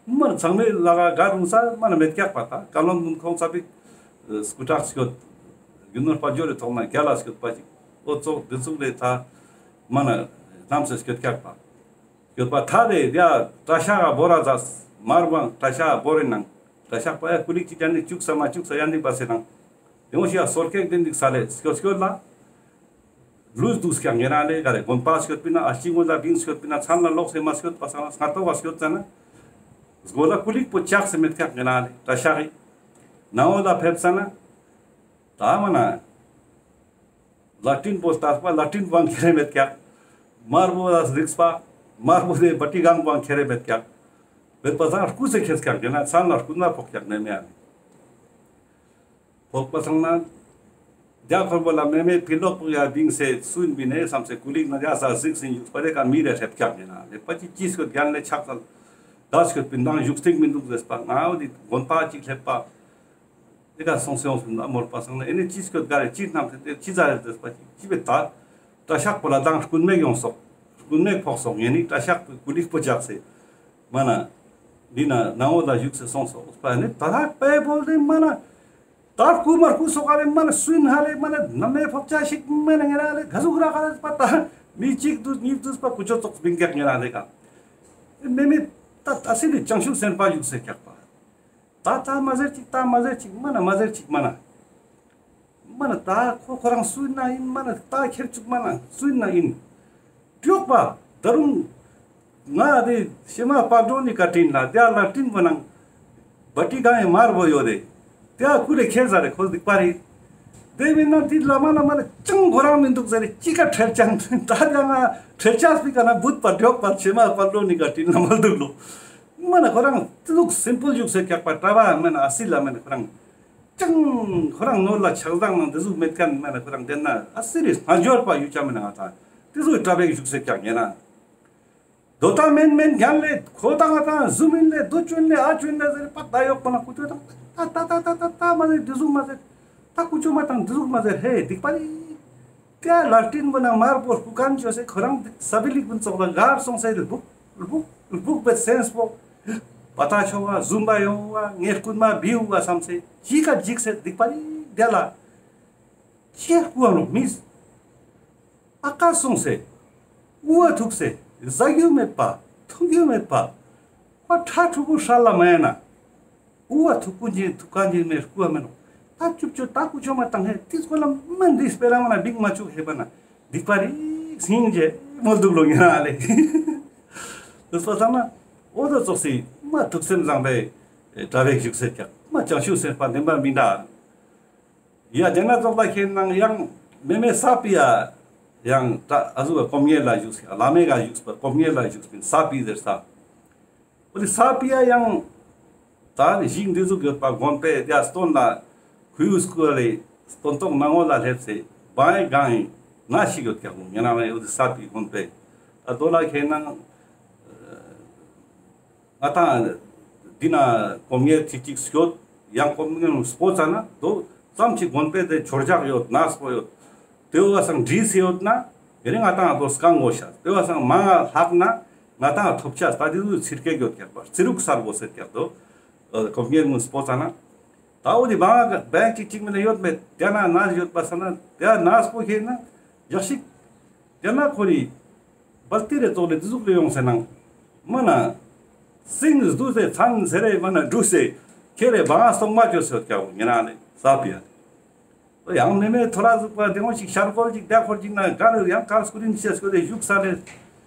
མར་ཚང་མའི་ལ་ག་ག་རུང་ས་མ་ན་མེད་ཀྱག་པ་ད་ཀ་ལོན་མུན་ཁོང་ས་པིག་སྐུ་དྲག་སྐྱོད། རྒྱུ་ནོར་དཔལ་འབྱོར་རེ་ཐོག་ན་རྒྱ་ལ་སྐྱོད་པ་ཅིག་འོ་ཙོག་དེ་ཙུག་ལེ་ད་མ་ན་ནམ་སེ་སྐྱོད་ཀྱག་པ། ཡོད་པ་ཐ་དེ་ཡ་གྲྭ་ཤག་ག་བོ་ར་ཛ་མར་བང་གྲྭ་ཤག་ག་བོ་རེ་ནང་གྲྭ་ཤག་པ་ཡ་ཀུ་ལིག་ཅིག་ཡ་ནི་ཅུག་ས་མ་ཅུག་ས་ཡ་ནི་པ་སེ་ནང་དེ་འོ་ཤི་ཡ་སོར་ཀེག་དེ་འདུག་ས་ལེ་སྐྱོད་སྐྱོད་ལ་ལུས་འདུག་ཀྱག་ངེ་རང་ལེ་ག་རེ་དགོན་པ་སྐྱོད་པིན་ན་ཨ་ཅི་ངོ་ལ་བིང་སྐྱོད་པིན་ན་ཚན་ལ་ལོག་སེ་མ་སྐྱོད་པ་སང་ན་སྔ་ཏོག་ག་སྐྱོད་ཙ་ན་སྒོ་ལ་ཀུ་ལིག་པོ་ཅག་སེ་མེད་ཀྱག་ངེ་རང་ལེ་གྲྭ་ཤག་གི་ནང་འོ་ལ་ཕེབས་ཙ་ན། ད་མ་ན་ལ་ཏྲིན་པོ་ལྟ་བ་ལ་ཏྲིན་པོའང་ཁྱེར་རེ་མེད་ཀྱག། དམར་པོ་ལ་རིགས་པ་དམར་པོ་དེ་བ་ཏི་གང་པོའང་ཁྱེར་རེ་མེད་ཀྱག། མེད་པ་སང་རྐུས་སེ་ཁྱེར་ཀྱག་ཡིན་ན་མཚན་ལ་རྐུན་མ་ཕོག་ཀྱག་མེ་མེ་ཨ་ནི། ཕོག་པ་སང་ན། རྒྱ་ཁོར་པོ་ལ་མེ་མེ་ཕི་ལོག་པོ་ཡ་བིང་སེ་སུན་བི་ནེ་བསམ་སེ་ཀུ་ལིག་ན་ཡ་ས་གཟིགས་སེ་ཡུག་པ་རེ་ཀ་མི་རེ་སླེབས་ཀྱག་ཡིན་ན་ལེ་པ་ཅི་ཅི་སྐྱོད་རྒྱན་ལེ་ཆག་ཚལ། ད་སྐྱོད་པིན་དང་བཞུགས་སྟེགས་མི་འདུག་ཟེར་པ་ང་འོ་དི་དགོན་པ་ཅིག་སླེབས་པ། དེ་ཀ་སོང་སེ་ཡོང་སུན་ན་མོར་པ་སང་ན་ཨེ་ནི་ཅི་སྐྱོད་ག་རེ་ཅི་རྣམ་ཐེ་དེ་ཅི་ཟ་རེ་ཟེར་པ་ཅི་ཅི་བེ་ད། གྲྭ་ཤག་པོ་ལ་དང་རྐུན་མེག་ཡོང་སོག། རྐུན་མེག་ཕོག་སོག་ངེ་ནི་གྲྭ་ཤག་པོའི་ཀུ་ལིག་པོ་ཇག་སེ། མ་ན། འདི་ན་ནང་འོ་ལ་བཞུགས་སེ་སོང་སོག་པ་ནི་ད་ལྷག་པའི་བོལ་དེ་མ་ན། ད་རྐུ་མ་རྐུ་སོག་ག་ལེ་མ་ན་སུན་ཧ་ལེ་མ་ན་ན་མེ་ཕོག་ཆ་ཞིག་མ་ན་ངེ་ན་ལེ་ག་ཟུག་ར་ག་ལེ་པ་ད་མི་གཅིག་དུས་གཉིས་དུས་པ་ཀུ་ཅོ་ཙོག་སྦིང་ཀྱག་ངེ་ན་ལེ་ཀ། མེ་མེ་ད་ད་སི་ནི་བྱང་ཆུབ་སེམས་དཔའ་བཞུགས་སེ་ཀྱག་པ། ད་ད་མ་ཟེར་ཅིག་ད་མ་ཟེར་ཅིག་མ་ན་མ་ཟེར་ཅིག་མ་ན། མ་ན་ད་ཁོ་ཁོ་རང་སུན་ན་ཡིན་མ་ན་ད་ཁྱེར་ཅུག་མ་ན་སུན་ན་ཡིན། གྲོགས་པ། ད་རུང་། ང་དེ་ཕྱི་མ་དཔལ་འབྲོ་ནི་ཀ་དྲིན་ལ་དེ་ལ་དྲིན་པོ་ནང་། བ་ཏི་གང་ཡི་དམར་པོ་ཡོད་དེ། དེ་ཨ་ཀུ་རེ་ཁྱེར་ཟ་རེ་ཁོ་སྡིག་པ་རེད། དེ་མིན་ན་དེ་ལ་མ་ལ་མ་ལ་ཅང་ཁོ་རང་མི་འདུག་ཟེར་རེ་ཅི་ཀ་ཁྲེལ་ཅང་ད་དེ་ང་ཁྲེལ་ཅང་སྤི་ཀ་ན་བུད་པ་གྲོགས་པ་ཕྱི་མ་དཔལ་འབྲོ་ནི་ཀ་དྲིན་ལ་མ་འདུག་ལོ། མ་ན་ཁོ་རང་དེ་ལུག་སིམ་པལ་བཞུགས་སེ་ཀྱག་པ་གྲྭ་པ་མ་ན་ཨ་སི་ལ་མ་ན་ཁོ་རང་། ཅང་ཁོ་རང་ནོར་ལ་ཆགས་སྡང་ནང་དེ་ཟུག་མེད་མཁན་མ་ན་ཁོ་རང་དེ་ན་ཨ་སི་རེ་སྨྲ་སྦྱོར་པ་ཡུ་ཅ་མ་ན་ང་ད་དེ་ཟུག་གྲྭ་པའི་བཞུགས་སེ་ཀྱག་ཡིན་ན། དོ་ད་མེན་མེན་རྒྱན་ལེ་ཁོ་ད་ང་ད་ཟུ་མིན་ལེ་དོ་ཅུན་ལེ་ཨ་ཅུན་ལེ་ཟེར་པ་ད་ཡོག་པ་ན་ཀུ་ཅོ་ད་ད་ད་ད་ད་མ་ཟེར་དེ་ཟུག་མ་ཟེར། ད་ཀུ་ཅོ་མ་དང་དེ་ཟུག་མ་ཟེར་ཧེ་སྡིག་པ་རེད། ཀ་ལ་ཏྲིན་པོ་ན་དམར་པོ་རྐུ་མཁན་ཅོ་སེ་ཁོ་རང་ས་བི་ལིག་པིན་ཙོགས་ལ་གར་སོང་སེ་སྦུག་སྦུག་སྦུག་པའི་སེམས་པོ། པ་ད་ཆོ་བ་ཟུམ་པ་ཡོང་བ་ངས་རྐུན་མ་བིའུ་བ་བསམ་སེ་ཅི་ཀ་འཇིགས་སེ་སྡིག་པ་རེད་དེ་ལ། ཁྱེད་རྐུ་བ་ནོ་མིས། ཨ་ཀ་སོང་སེ། དབུ་བ་ཐུག་སེ་ཟ་རྒྱུ་མེད་པ་འཐུང་རྒྱུ་མེད་པ། ཁོ་ཁྲ་ཕྲུ་གུ་ཧྲ་ལ་མ་ཡ་ན། དབུ་བ་ཐུག་གུ་འཇིན་ཐུག་ག་འཇིན་མེ་རྐུ་བ་མེ་ནོ། ད་ཅུབ་ཅུ་ད་ཀུ་ཅོ་མ་བཏང་ཧེ་ཏིས་ཀོ་ལ་མན་འདི་སྤེ་ར་མ་ན་བིང་མ་ཅུག་ཧེ་པ་ན་སྡིག་པ་རེད་སྙིང་རྗེ་མོལ་འདུག་ལོ་ཉེ་རང་ལེ། དུས་པ་ཚང་མ་འོ་དོ་ཙོགས་སི་མ་ཐུགས་སེམས་བཟང་པའི་གྲྭ་པའི་བཞུགས་སེ་ཀྱག་མ་བྱང་ཆུབ་སེམས་དཔའ་བདེན་པ་མི་འདྲ། ཡ་དེ་ན་ཙོགས་ལ་ཁྱེད་ནང་ཡང་མེ་མེ་ས་པི་ཡ་ཡང་ད་ཨ་ཟུག་གོམ་ཉེ་ལ་བཞུགས་སེ་བླ་མེ་ག་བཞུགས་པ་གོམ་ཉེ་ལ་བཞུགས་པིན་ས་པི་ཟེར་ས། འོ་དེ་ས་པི་ཡ་ཡང་ད་ནི་ཞིང་འདི་ཟུག་ཡོད་པ་དགོན་པའི་དེ་སྟོན་ལ་ཁུ་ཡུ་སྐུ་ལེ་སྟོན་ཐོག་ནང་ངོ་ལ་སླེབས་སེ་བང་ཡེ་གང་ཡིན་ན་ཞིག་ཡོད་ཀྱག་ལོ་ཉེ་རང་ལ་འོ་དེ་ས་པི་དགོན་པའི་ད་དོ་ལ་ཁྱེད་ནང་། ང་དང་འདི་ན་གོམ་ངེར་ཁྲི་གཅིག་སྐྱོད། ཡང་གོམ་ངེར་སྤོ་ཙ་ན་དོ་ཙམ་ཅིག་དགོན་པའི་དེ་ཆོར་ཇག་ཡོད་ན་སྤོ་ཡོད། དེ་བ་སང་འདྲིས་ཡོད་ན་ཡེ་ནི་ང་དང་དོ་སྐང་དགོས་ཤ། དེ་བ་སང་མང་ང་ལྷག་ན་ང་དང་ཐོབ་ཆ་ད་དེ་ཚོ་ཚིར་ཀེ་ཡོད་ཀྱག་པ་ཚི་རུག་སར་བོ་སེ་ཀྱག་དོ། གོམ་ངེར་ངུ་སྤོ་ཙ་ན། ད་འོ་དེ་བང་བང་ཅིག་ཅིག་མིན་ན་ཡོད་མེད་དེ་ན་ན་ཡོད་པ་ས་ན་དེ་ན་སྤོ་ཁེ་ན་ཡག་ཤིག་དེ་ན་ཁོ་རི་བལ་ཏི་རེ་ཙོགས་ལེ་དེ་ཟུག་ལེ་ཡོང་སེ་ནང་མ་ན་སིང་སྡུ་སེ་ཚན་སེ་རེ་མ་ན་འབྲུ་སེ་ཁེ་རེ་བང་སྟོང་མ་ཅོ་སེ་ཡོད་ཀྱག་ཉེ་རང་ལེ་ས་པི་ཡ། ཡང་མེ་མེ་ཐོ་ར་ཟུག་པ་དེ་འོ་ཞིག་ཤར་གོལ་ཅིག་དེ་ཁོར་ཅིག་ན་ག་རེ་ཡང་གར་སྐུ་རིན་ཆེ་སྐུ་རེ་བཞུགས་ས་ལེ།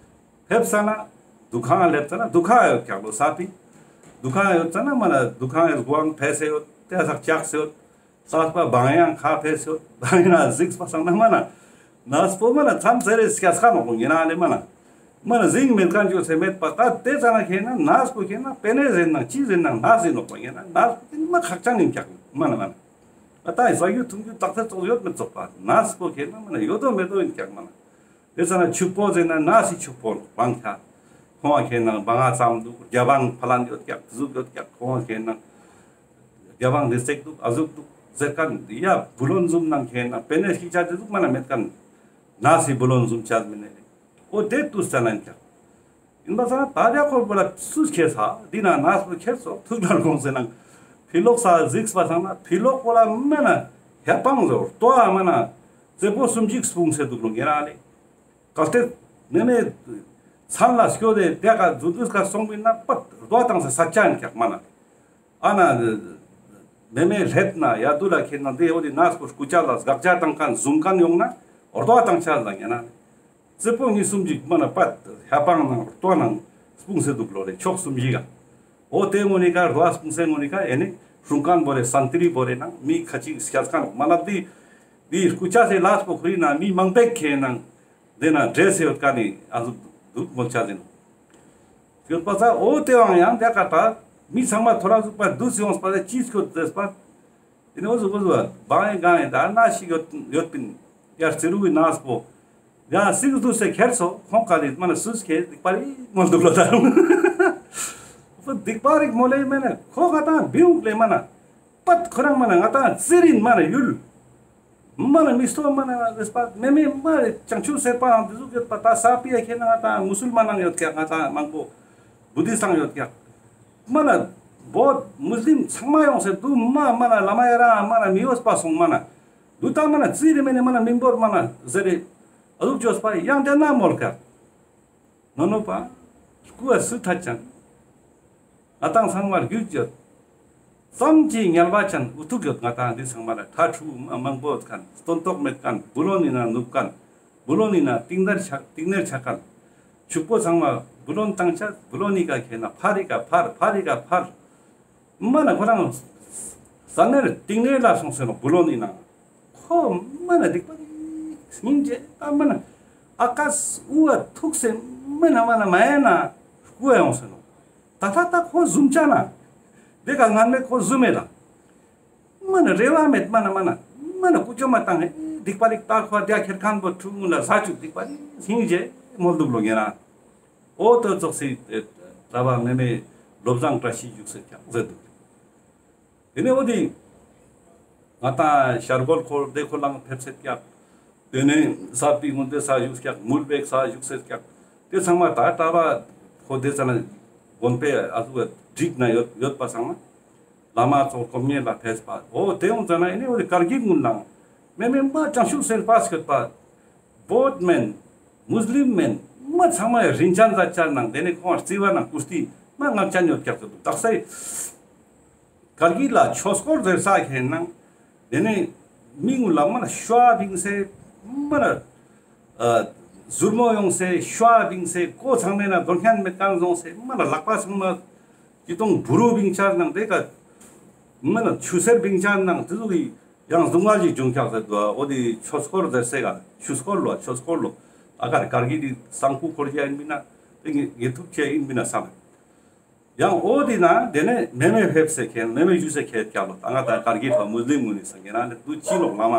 ཕེབས་ས་ན། འདུ་ཁང་སླེབས་ས་ན་འདུ་ཁང་ཡོད་ཀྱག་ལོ་ས་པི། འདུ་ཁང་ཡོད་ས་ན་མ་ན་འདུ་ཁང་ཡོད་སྒོ་ཨང་ཕེ་སེ་ཡོད་དེ་ས་ཆགས་སེ་ཡོད། ས་པ་བང་ཡང་ཁ་ཕེ་སེ་ཡོད་བང་ཡང་གཟིགས་པ་སང་ན་མ་ན། ན་སྤོ་མ་ན་མཚམས་ཚེ་རེ་སྐྱ་སྐ་ནོག་ལོ་ཉེ་རང་ལེ་མ་ན། མ་ན་ཟིང་མེད་མཁན་ཅོ་སེ་མེད་པ་ད་དེ་ཙ་ན་ཁེ་ན་ན་སྤོ་ཁེ་ན་པེ་ནེ་ཟེར་ན་ཅི་ཟེར་ན་ན་ཟེར་ནོག་པ་ཉེ་ན་ན་སྤོ་ཁེ་ན་མ་ཁག་ཅང་ཡིན་ཀྱག་མ་ན་མ་ན། ཨ་ད་ཡི་ས་ཡུ་ཐུང་ཡུ་ཏག་ཏག་ཙོགས་ཡོད་མི་ཙོག་པ་ན་སྤོ་ཁེ་ན་མ་ན་ཡོད་དོ་མེད་དོ་ཡིན་ཀྱག་མ་ན། དེ་ཙ་ན་ཕྱུག་པོ་ཟེར་ན་ན་སི་ཕྱུག་པོ་བང་ཁ། ཁོང་ཁེ་ན་བང་ང་ཙམ་འདུག་རྒྱ་བང་ཕ་ལན་ཡོད་ཀྱག་དེ་ཟུག་ཡོད་ཀྱག་ཁོང་ཁེ་ན་རྒྱ་བང་འདི་ཙེག་འདུག་ཨ་ཟུག་འདུག་ཟེར་མཁན་ཡ་བུ་ལོན་ཟུམ་ནང་ཁེ་ན་པེ་ནེ་ཤི་ཆ་དེ་ཟུག་མ་ན་མེད་མཁན་ན་སི་བུ་ལོན་ཟུམ་ཆ་མི་ནེ་འོ་དེ་དུས་ཙ་ན་ཀྱག་ཡིན་པ་ས་ན་ད་རྒྱ་ཁོར་པོ་ལ་སུས་ཁྱེར་ས་འདི་ན་ན་སུ་ཁྱེར་སོ་ཐུགས་ལ་དགོངས་སེ་ནང་ཕི་ལོག་ས་གཟིགས་པ་སང་ན་ཕི་ལོག་པོ་ལ་མེ་ན་ཧེ་པང་ཟོ་ལྟོ་ཨ་མ་ན་རྩེ་པོ་སུམ་ཅིག་སྤུངས་སེ་འདུག་ལོ་ཉེ་རང་ལེ། གལ་ཏེ་མེ་མེ་ཚང་ལ་སྐྱོ་དེ་དེ་ཀ་རྫུ་འཕྲུལ་ཀ་སོང་པིན་ན་པད་རྡོ་བཏང་སེ་ས་ཆ་ཡིན་ཀྱག་མ་ན། ཨ་ན། མེ་མེ་ལྷེབ་ན་ཡ་དུ་ལ་ཁེ་ན་དེ་འོ་དེ་ན་སྐུ་སྐུ་ཆ་ལ་སྒག་ཆ་བཏང་མཁན་བཟུང་མཁན་ཡོང་ན་རྡོ་བཏང་ཆ་ལ་ཉེ་ན། རྩེ་པོ་གཉིས་གསུམ་ཅིག་མ་ན་པད་ཧ་པང་ནང་རྡོ་ནང་སྤུངས་སེ་འདུག་ལོ་རེ་ཕྱོགས་གསུམ་ཞིག་ག་འོ་དེ་ངོ་ནི་ཀ་རྡོ་སྤུངས་སེ་ངོ་ནི་ཀ་ཨེ་ནི་ སྲུང་མཁན་བོ་རེ་སན་ཏྲི་བོ་རེ་ནང་མི་ཁ་ཅིག་སྐྱག་མཁན་མ་ལབ་དེ་དེ་སྐུ་ཆ་སེ་ལས་པོ་ཁོ་རི་ནང་མི་མང་པོ་ཁེ་ནང་དེ་ན་འདྲེས་སེ་ཡོད་མཁན་ནི་ཨ་ཟུག་འདུག་མོལ་ཆ་ཟིན། ཡོད་པ་ས་འོ་དེ་བང་ཡང་དེ་ཀ་ད་མི་ཚང་མ་ཐོ་ར་ཟུག་པ་འདུས་སེ་ཡོངས་པ་ལ་ཅི་སྐྱོད་དེས་པ། དེ་ནས་འོ་ཟུག་འོ་ཟུག་བང་ཡང་གང་ཡང་ད་ན་ཞིག་ཡོད་ཡོད་པིན། ཡར་རྩེ་རུ་བའི་ནགས་པོ། ཡང་སིག་འདུས་སེ་ཁྱེར་སོ་ཁོང་ཀ་ལི་མ་ན་སུས་ཁྱེར་སྡིག་པ་རིག་མོལ་འདུག་ལོ་ད་རུང་། སྡིག་པ་རིག་མོལ་ལེ་མ་ན་ཁོ་ག་དང་བིའུག་ལེ་མ་ན། པད་ཁོ་རང་མ་ན་ང་དང་རྩེ་རིན་མ་ན་ཡུལ། མ་ན་མི་སྟོ་མ་ན་རེས་པ་མེ་མེ་མ་རེ་བྱང་ཆུབ་སེམས་དཔའ་འང་དེ་ཟུག་ཡོད་པ་ད་ས་པི་ཡ་ཁྱེད་ན་ང་དང་མུ་སུལ་མ་ནང་ཡོད་ཀྱག་ང་དང་མང་པོ་བུ་དིས་སང་ཡོད་ཀྱག་མ་ན་བོད་མུ་སླིམ་ཚང་མ་ཡོང་སེ་དུ་མ་མ་ན་བླ་མ་ཡ་རང་མ་ན་མི་འོས་པ་སོང་མ་ན་དུ་ད་མ་ན་རྩེ་རིན་མེ་ནེ་མ་ན་མི་འབོར་མ་ན་ཟེར་རེ་ཨ་ཟུག་བཅོས་པ་ཡང་དེ་ན་མོལ་ཀྱག་ནོ་ནོ་པ། སྐུ་བ་སུ་ཐད་ཅང་། ང་དང་ཚང་མར་རྒྱུས་ཡོད། ཙམ་གྱི་ངལ་བ་ཅན་འུ་ཐུག་ཡོད་ང་དང་འདི་ཚང་མ་ལ་ཁྲ་ཁྲུ་མ་མང་པོ་ཡོད་མཁན་སྟོན་ཐོག་མེད་མཁན་བུ་ལོན་ནི་ན་ནུབ་མཁན་བུ་ལོན་ནི་ན་ཏིང་ནེར་ཆག་ཏིང་ནེར་ཆག་མཁན་ཕྱུག་པོ་ཚང་མ་བུ་ལོན་བཏང་ཆ་བུ་ལོན་ནི་ཀ་ཁེ་ན་ཕར་རི་ཀ་ཕར་ཕར་རི་ཀ་ཕར། མ་ན་ཁོ་རང་ས་ནེར་ཏིང་ནེ་ལ་སོང་སེ་ནོ་བུ་ལོན་ནི་ན། ཁོ་མ་ན་སྡིག་པ་སྙིང་རྗེ་ད་མ་ན་ཨ་ཀ་ས་འུ་བ་ཐུག་སེ་མ་ན་མ་ན་མ་ཡ་ན་སྐུ་ཡོང་སེ་ནོ། ད་ད་ད་ཁོ་ཟུམ་ཆ་ན། དེ་ཀ་ངན་མེད་ཁོ་ཟུམ་མེད་ལ། མ་ན་རེ་བ་མེད་མ་ན་མ་ན་མ་ན་ཀུ་ཅོ་མ་བཏང་ཧེ་སྡིག་པ་རིག་ད་ཁོ་དེ་ཁེར་ཁན་པོ་ཁྲུ་ངུ་ལ་ཟ་ཆུག་སྡིག་པ་རིག་སྙིང་རྗེ་མོལ་འདུག་ལོ་ངེ་རང་། འོ་དོ་ཙོགས་སི་གྲྭ་པ་མེ་མེ་བློ་བཟང་བཀྲ་ཤིས་བཞུགས་སེ་ཀྱང་ཟེར་འདུག་དེ་ནས་འོ་དེ་ང་དང་ཤར་སྒོར་འཁོར་དེ་ཁོ་ལང་ཕེབས་སེ་ཀྱག་དེ་ནས་ས་པི་ངོ་དེ་ས་བཞུགས་ཀྱག་མུལ་བེག་ས་བཞུགས་སེ་ཀྱག་དེ་ཚང་མ་ད་གྲྭ་པ་ཁོ་དེ་ཚ་ན་དགོན་པའི་ཨ་ཟུག་བསྒྲིགས་ན་ཡོད་ཡོད་པ་ཚང་མ་བླ་མ་ཚོ་སྒོམ་ཉེ་ལ་ཕེབས་པ་འོ་དེ་འོང་ཙ་ན་ཨེ་ནས་འོ་དེ་ཀར་གིལ་ངུན་ལང་མེ་མེ་མ་བྱང་ཆུབ་སེམས་དཔའ་སྐྱོད་པ་བོད་མེན་མུས་ལིམ་མེན་མ་ཚང་མ་རིན་ཅན་ཟ་ཆ་ནང་དེ་ནས་ཁོང་རྩི་བ་ནང་ཀུ་སྟི་མ་ངག་ཅན་ཡོད་ཀྱག་ཏུ་དག་སའི། ཀར་གིལ་ལ་ཆོས་འཁོར་ཟེར་ས་ཁེན་ནང་། དེ་ནས་མི་ངུ་ལ་མ་ན་ཤོ་བིང་སེ་མ་ན་ཟུར་མོ་ཡོང་སེ་ཤོ་བིང་སེ་ཀོ་ཚང་མེ་ན་དོན་ཁན་མེད་ཀང་ཟོང་སེ་མ་ན་ལག་པ་ཚང་མ་ཅི་ཏོང་བུ་རུ་བིང་ཆར་ནང་དེ་ཀ་མ་ན་ཆུ་སེར་བིང་ཆར་ནང་དེ་ཚོ་གི་ཡང་གཟུང་བ་ཞིག་བྱུང་ཁྱག་ཟེར་དུ་འོ་དེ་ཆོས་འཁོར་ཟེར་སེ་ག་ཆུ་སྐོར་ལོ་ཆོས་འཁོར་ལོ་ཨ་ཀར་ཀར་གིལ་དེ་སང་ཕུ་འཁོར་རྒྱ་ཡིན་མིན་ན་དེ་ངེ་ངེ་ཐུག་ཆེ་ཡིན་མིན་ན་བསམ། ཡང་འོ་དེ་ན་དེ་ནས་མེ་མེ་ཕེབས་སེ་ཁེན་མེ་མེ་ཞུ་སེ་ཁེད་ཀྱག་ལོ་ད་ང་ད་ཀར་གིལ་ཕ་མུས་ལིམ་ངུ་ནི་སང་ངེ་རང་ནི་དུ་ཅི་ལོག་ལ་མ་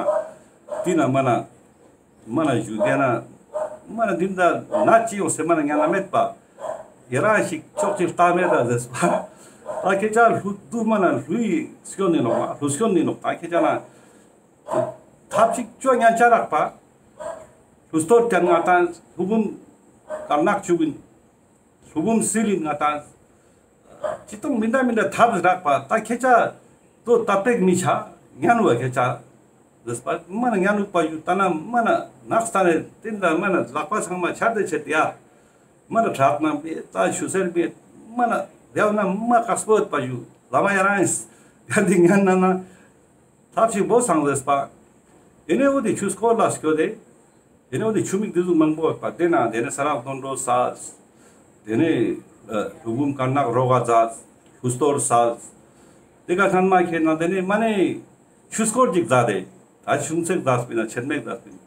དེ་ན་མ་ན་མ་ན་ཞུ་དེ་ན་མ་ན་དེ་ན་ན་ཅི་ཡོང་སེ་མ་ན་ངན་ན་མེད་པ་ཡ་རང་ཞིག་ཅོག་ཅིག་ལྟ་མེད་ད་ཟེར་པ་ད་ཁྱེད་ཅག་ལྷུ་དུ་མ་ན་ལྷུ་ཡི་སྐྱོན་ནི་ལོག་མ་ལྷུ་སྐྱོན་ནི་ལོག་ད་ཁྱེད་ཅག་ན་ཐབས་ཅིག་ཅོ་ཉན་ཆ་རག་པ་ལྷུ་སྟོར་ཀྱང་ང་ད་ལྷུ་བུམ་དཀར་ནག་ཆུ་གིན། ལྷུ་བུམ་སིལ་ལིན་ང་ད། ཅི་ཏོང་མི་འདྲ་མི་འདྲ་ཐབས་རག་པ་ད་ཁྱེད་ཅག་དོ་ད་པེག་མི་ཆ་ཉན་བ་ཁྱེད་ཅག་ཟེར་པ་མ་ན་ཉན་བ་ཡུ་ད་ན་མ་ན་ནགས་ད་ནས་དེ་འདྲ་མ་ན་ལག་པ་ཚང་མ་ཆར་དེ་ཆེད་ཡ་མ་ན་དྲག་ན་མེད་ད་ཆུ་སེར་མེད་མ་ན་རེའུ་ན་མ་དཀགས་པོ་ཡོད་པ་ཡུ་ལ་མ་ཡ་རང་ཡ་དེ་ཉན་ན་ན། ཐབས་ཤིག་བོ་སང་ཟེར་པ། དེ་ནས་འོ་དེ་ཆུ་སྐོར་ལ་སྐྱོད་དེ། དེ་ནས་འོ་དེ་ཆུ་མིག་དེ་ཟུག་མང་པོ་ཡོད་པ་དེ་ན་དེ་ནས་ས་རག་དོན་འགྲོ་ས། དེ་ནས་ལྷུ་བུམ་དཀར་ནག་རོ་ག་ཛ། ལྷུ་སྟོར་ས། དེ་ཀ་ཁན་མ་ཁེ་ན་དེ་ནས་མ་ནས་ཆུ་སྐོར་ཅིག་ཛ་དེ། ད་ཆུང་ཚེག་ཛ་སྤིན་ན་ཆེད་མེད་ཛ་སྤིན།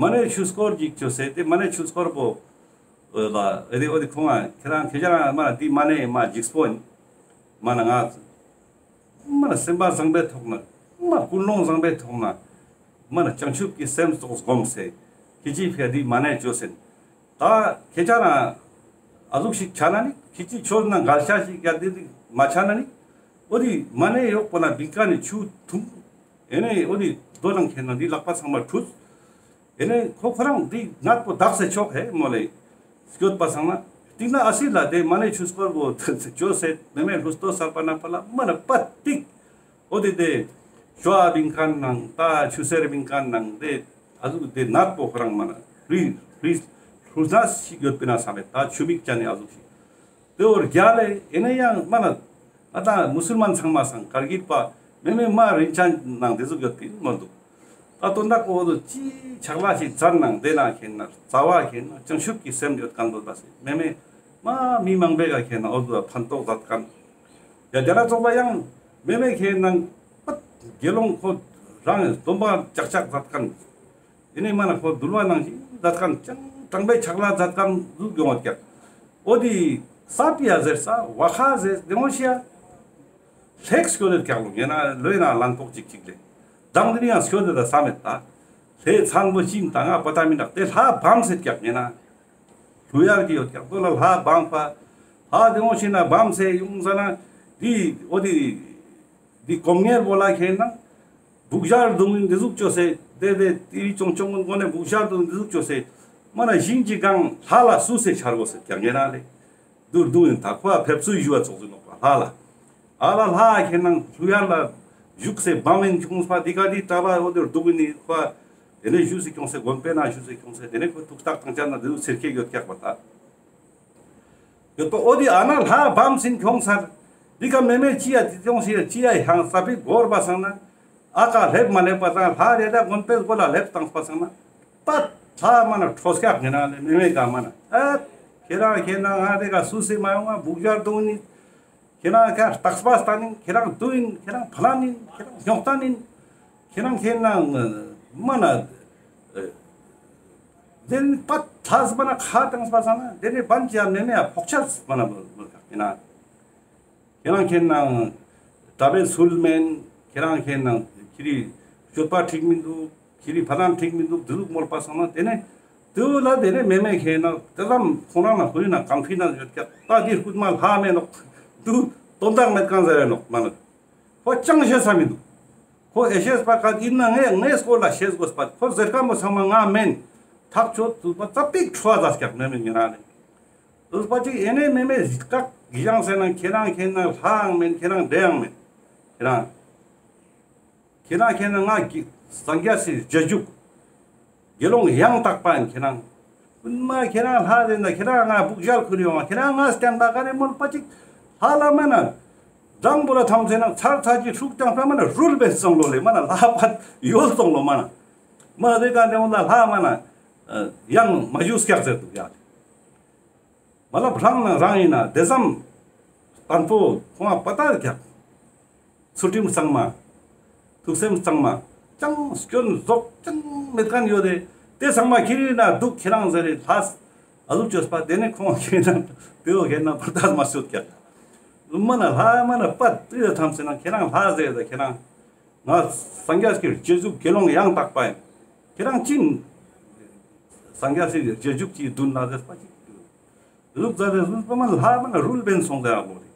མ་ནས་ཆུ་སྐོར་ཅིག་ཆོ་སེ་དེ་མ་ནས་ཆུ་སྐོར་བོ། ཨོ་ལ་ཨེ་དེ་འོ་དེ་ཁོང་ང་ཁྱེད་རང་ཁྱེད་རང་མ་ན་དེ་མ་ནས་མ་འཇིགས་པོ་ཡིན། མ་ན་ང་། མ་ན་སེམས་པ་བཟང་པོའི་ཐོག་ན། མ་ཀུན་སློང་བཟང་པོའི་ཐོག་ན། མ་ན་བྱང་ཆུབ་ཀྱི་སེམས་ཙོགས་སྒོམ་སེ། ཁྱེད་ཅི་ཕི་འ་དེ་མ་ནས་བཅོས་སེན། ད་ཁྱེད་ཅག་རང་ཨ་ཟུག་ཞིག་ཆ་ན་ནི་ཁྱེད་ཅི་ཆོས་ན་འགལ་ཤ་ཞིག་ཡ་དེ་དེ་མ་ཆ་ན་ནི། འོ་དེ་མ་ནས་ཡོག་པོ་ན་བིང་ཀ་ནི་ཆུ་འཐུང་། ཨེ་ནས་འོ་དེ་རྡོ་ནང་ཁྱེར་ན་དེ་ལག་པ་ཚང་མ་འཁྲུད། ཨེ་ནས་ཁོ་ཁོ་རང་འདི་ངར་པོ་དག་སེ་ཆོག་ཧེ་མོ་ལེ། སྐྱོད་པ་སང་ན། སྟིང་ན་ཨ་སི་ལ་དེ་མ་ནས་ཆུ་སྐོར་བོ་བཅོས་སེ་མེ་མེ་ལྷུ་སྟོ་སར་པ་ན་པ་ལ་མ་ན་པ་ཏིག་འོ་དེ་དེ། ཞོ་ཨ་བིང་ཁན་ནང་ད་ཆུ་སེར་བིང་ཁན་ནང་དེ་ཨ་ཟུག་དེ་ནར་པོ་ཁོ་རང་མ་ན་རི་རི་ལྷུ་ཟ་ཞིག་ཡོད་པེ་ན་ས་མེད་ད་ཆུ་མིག་ཅན་ནི་ཨ་ཟུག་ཞིག་དེ་བོ་རྒྱ་ལེ་ཨེ་ནས་ཡང་མ་ན། ང་དང་མུ་སུལ་མན་ཚང་མ་སང་ཀར་གིལ་པ་མེ་མེ་མ་རིན་ཅན་ནང་དེ་ཟུག་ཡོད་པིན་མོ་འདུག་ད་དོན་དག་གོ་བོ་དུ་ཅི་ཆག་ལ་ཞིག་ཙར་ནང་དེ་ན་ཁེན་ན་རྩ་བ་ཁེན་ན་བྱང་ཆུབ་ཀྱི་སེམས་ཡོད་ཁན་དོ་ད་སེ་མེ་མེ་མ་མི་མང་པེ་ག་ཁེན་ན་འོ་དུ་ཕན་ཐོགས་མཛད་ཁན། ཡ་དེ་ལ་ཚོགས་པ་ཡང་ མེ་མེ་ཁེ་ནང་པད་དགེ་སློང་ཁོ་རང་སྡོམ་པ་ཅག་ཅག་མཛད་ཁན། ཨེ་ནེ་མ་ན་ཁོ་འདུལ་བ་ནང་བཞིན་མཛད་ཁན་ཅང་དྲང་པའི་ཕྱག་ལས་མཛད་ཁན་ཟུག་ཡོང་བ་ཀྱག། འོ་དེ་ས་པི་ཡ་ཟེར་ས་བ་ཁ་ཟེར་དེ་མོ་ཤི་ཡ། ལྷེག་སྐྱོད་དེ་ཀྱག་ལོ། ངེ་ན་ལོས་ན་ལན་ཕོག་ཅིག་ཅིག་ལེ། དང་དེ་ནི་ཡང་སྐྱོད་དེ་ད་ས་མེད་ད། ལྷེ་ཚན་པོ་ཅིག་ད་ང་པ་ད་མི་འདག་དེ་ལྷ་བམ་ཟེར་ཀྱག་ངེ་ན། ལྷུ་ཡར་གྱི་ཡོད་ཀྱག་དོ་ལ་ལྷ་བམ་པ། ལྷ་དེ་མོ་ཤི་ན་བམ་ཟེར་ཡོང་ས་ན། དེ་འོ་དེ། འདི་གོམ་ངེར་བོ་ལ་ཁེ་ན། བུག་ཞར་དུང་ཡིན་འདི་ཟུག་ཅོ་སེ། དེ་དེ་ཏི་བི་ཅོང་ཅོང་གོན་ནེ་བུག་ཞར་དུང་འདི་ཟུག་ཅོ་སེ། མ་ན་ཞིང་གི་གང་ལྷ་ལ་སུ་སེ་ཆར་གོ་སེ་ཀྱང་ངེ་ན་ལེ། དུར་དུང་ཡིན་ད་ཁོ་ཨ་ཕེབས་སུ་ཡུ་བ་ཚོགས་སུ་ནོག་པ་ལྷ་ལ། ཨ་ལ་ལྷ་ཁེ་ན་ལྷུ་ཡར་ལ་བཞུགས་སེ་བམ་ཡིན་ཁྱོང་སྤ་འདི་ག་འདི་གྲྭ་པ་འོ་དུར་དུང་ཡིན་ཁོ་ཨ། དེ་ནེ་ཞུ་སེ་ཁྱོང་སེ་དགོན་པའི་ནང་ཞུ་སེ་ཁྱོང་སེ་དེ་ནེ་ཁོ་ཐུགས་རྟགས་དང་ཅན་ན་འདི་ཟུག་སེར་ཁེ་ཡོད་ཀྱག་པ་ད། ཡོད་པ་འོ་དེ་ཨ་ན་ལྷ་བམ་སིན་ཁྱོང་སར། འདི་ཀ་མེ་མེ་ཅི་ཡ་དེ་ཁྱོང་སི་ཡ་ཅི་ཡ་ཧང་ས་པི་གོར་བ་སང་ན། ཨ་ཀ་ལེབ་མ་ལེབ་པ་སང་ལྷ་རེ་ད་དགོན་པའི་སྒོ་ལ་ལེབ་བཏང་པ་སང་ན། པད་ལྷ་མ་ན་ཁྲོ་སྐྱག་ངེ་ན་ལེ་མེ་མེ་ཀ་མ་ན། ཨ་ཁྱེད་རང་ཁྱེད་ན་ང་དེ་ཀ་སུ་སི་མ་ཡོང་ང་བུག་ཇར་དུང་ནི། ཁྱེད་རང་ཀ་རྟགས་པ་སྟན་ནི་ཁྱེད་རང་དུ་ཡིན་ཁྱེད་རང་ཕ་ལན་ཡིན་ཁྱེད་རང་ཉོག་ཏན་ཡིན། ཁྱེད་རང་ཁྱེད་ན་མ་ན། དེ་ནི་པད་ཐ་སི་མ་ན་ཁ་བཏང་སྤ་སང་ན་དེ་ནི་བན་ཅི་ཡ་མེ་མེ་ཡ་ཕོག་ཆ་སི་མ་ན་མོལ་མོལ་ཁག་ཡིན་ན། ཁྱེད་རང་ཁྱེད་ན་གྲྭ་པའི་སུལ་མེན། ཁྱེད་རང་ཁྱེད་ན་ཁྱེད་རི་སྤྱོད་པ་འགྲིག་མི་འདུག་ཁྱེད་རི་ཕ་ལམ་འགྲིག་མི་འདུག་དེ་ལུགས་མོལ་པ་སང་ན་དེ་ནི་དེ་བོ་ལ་དེ་ནི་མེ་མེ་ཁྱེད་ན་དེ་ཙམ་ཁོང་རང་ན་ཁོ་ཡིན་ན་གང་ཕི་ན་ཡོད་ཀྱག་ད་དེ་སྐུད་མ་ལྷ་མེ་ནོག་དུ་དོན་དག་མེད་གང་ཟེར་རེ་ནོག་མ་ན། ཁོ་ཅང་ཤེས་ས་མི་འདུག་ཁོ་ཨེ་ཤེས་པ་ག་ཡིན་ན་ངས་ངས་སྐོར་ལ་ཤེས་དགོས་པ། ཁོ་ཟེར་ཁན་པོ་ཚང་མ་ང་མེན། ཐག་ཆོད་དུ་པ་ཙ་པིག་ཁྲོ་བ་ཟ་སྐྱག་མེ་མེ་ཉེ་རང་ནི། དུས་པ་ཅིག་ཨེ་ནེ་མེ་མེ་ཟིག་ཀག་གི་ཡང་ཟེར་ན་ཁྱེད་རང་ཁྱེད་ན་ལྷའང་མེན་ཁྱེད་རང་འདྲེའང་མེན། ཁྱེད་རང་ཁྱེད་རང་ཁྱེད་ན་ང་གི་སངས་རྒྱས་སི་རྗེས་འཇུག་དགེ་སློང་ཡང་དག་པ་ཡིན་ཁྱེད་རང་། སྔོན་མ་ཁྱེད་རང་ལྷ་རེད་ན་ཁྱེད་རང་ང་བུག་ཞལ་ཁུར་ཡོང་ང་ཁྱེད་རང་ང་སྟན་པ་ག་རེ་མོལ་པ་ཅིག་ལྷ་ལ་མ་ན། དྲང་པོ་ལ་ཐམས་ཅད་ན་ཚར་ཚར་གྱི་ཧྲུག་ཀྱང་ཕ་མ་ན་རུལ་བས་སོང་ལོ་ལེ་མ་ན་ལྷ་པ་ཡོལ་སོང་ལོ་མ་ན། མ་རེ་ག་ལེ་འོ་ལ་ལྷ་མ་ན། ཡང་མ་ཞུ་སྐྱག་ཟེར་འདུག་ཡ། མ་ལབ་རང་ན་རང་ཡིན་ན་དེ་ཙམ་བརྟན་པོ་ཁོང་ང་པ་ཏར་རྒྱག་ཚུལ་ཁྲིམས་གཙང་མ། ཐུགས་སེམས་གཙང་མ། ཅང་སྐྱོན་ཟོག་ཅང་མེད་མཁན་ཡོད་དེ། དེ་ཚང་མ་ཁྱེར་ཡིན་ན་སྡུག་ཁྱེད་རང་ཟེར་རེ་ལྷ་ཨ་ལུ་བཅོས་པ་དེ་ནས་ཁོང་ཁྱེད་རང་དེའོ་ཁྱེད་རང་པར་ཐག་མ་སོད་ཀྱག་མ་ན་ལྷ་མ་ན་པ་དུས་ཐམས་ཅད་ན་ཁྱེད་རང་ལྷ་ཟེར་ད་ཁྱེད་རང་ང་སངས་རྒྱས་ཀྱི་རྗེས་འཇུག་དགེ་སློང་ཡང་དག་པ་ཡིན། ཁྱེད་རང་ཅི་སངས་རྒྱས་ཀྱི་རྗེས་འཇུག་གི་མདུན་ལ་ཟེར་པ་ཅིག་ལུག་ཟ་རེ་ཟུན་པ་མ་ལྷ་མ་ན་རུལ་བན་སོང་ཟེར་ཡག་ལོ་རེད།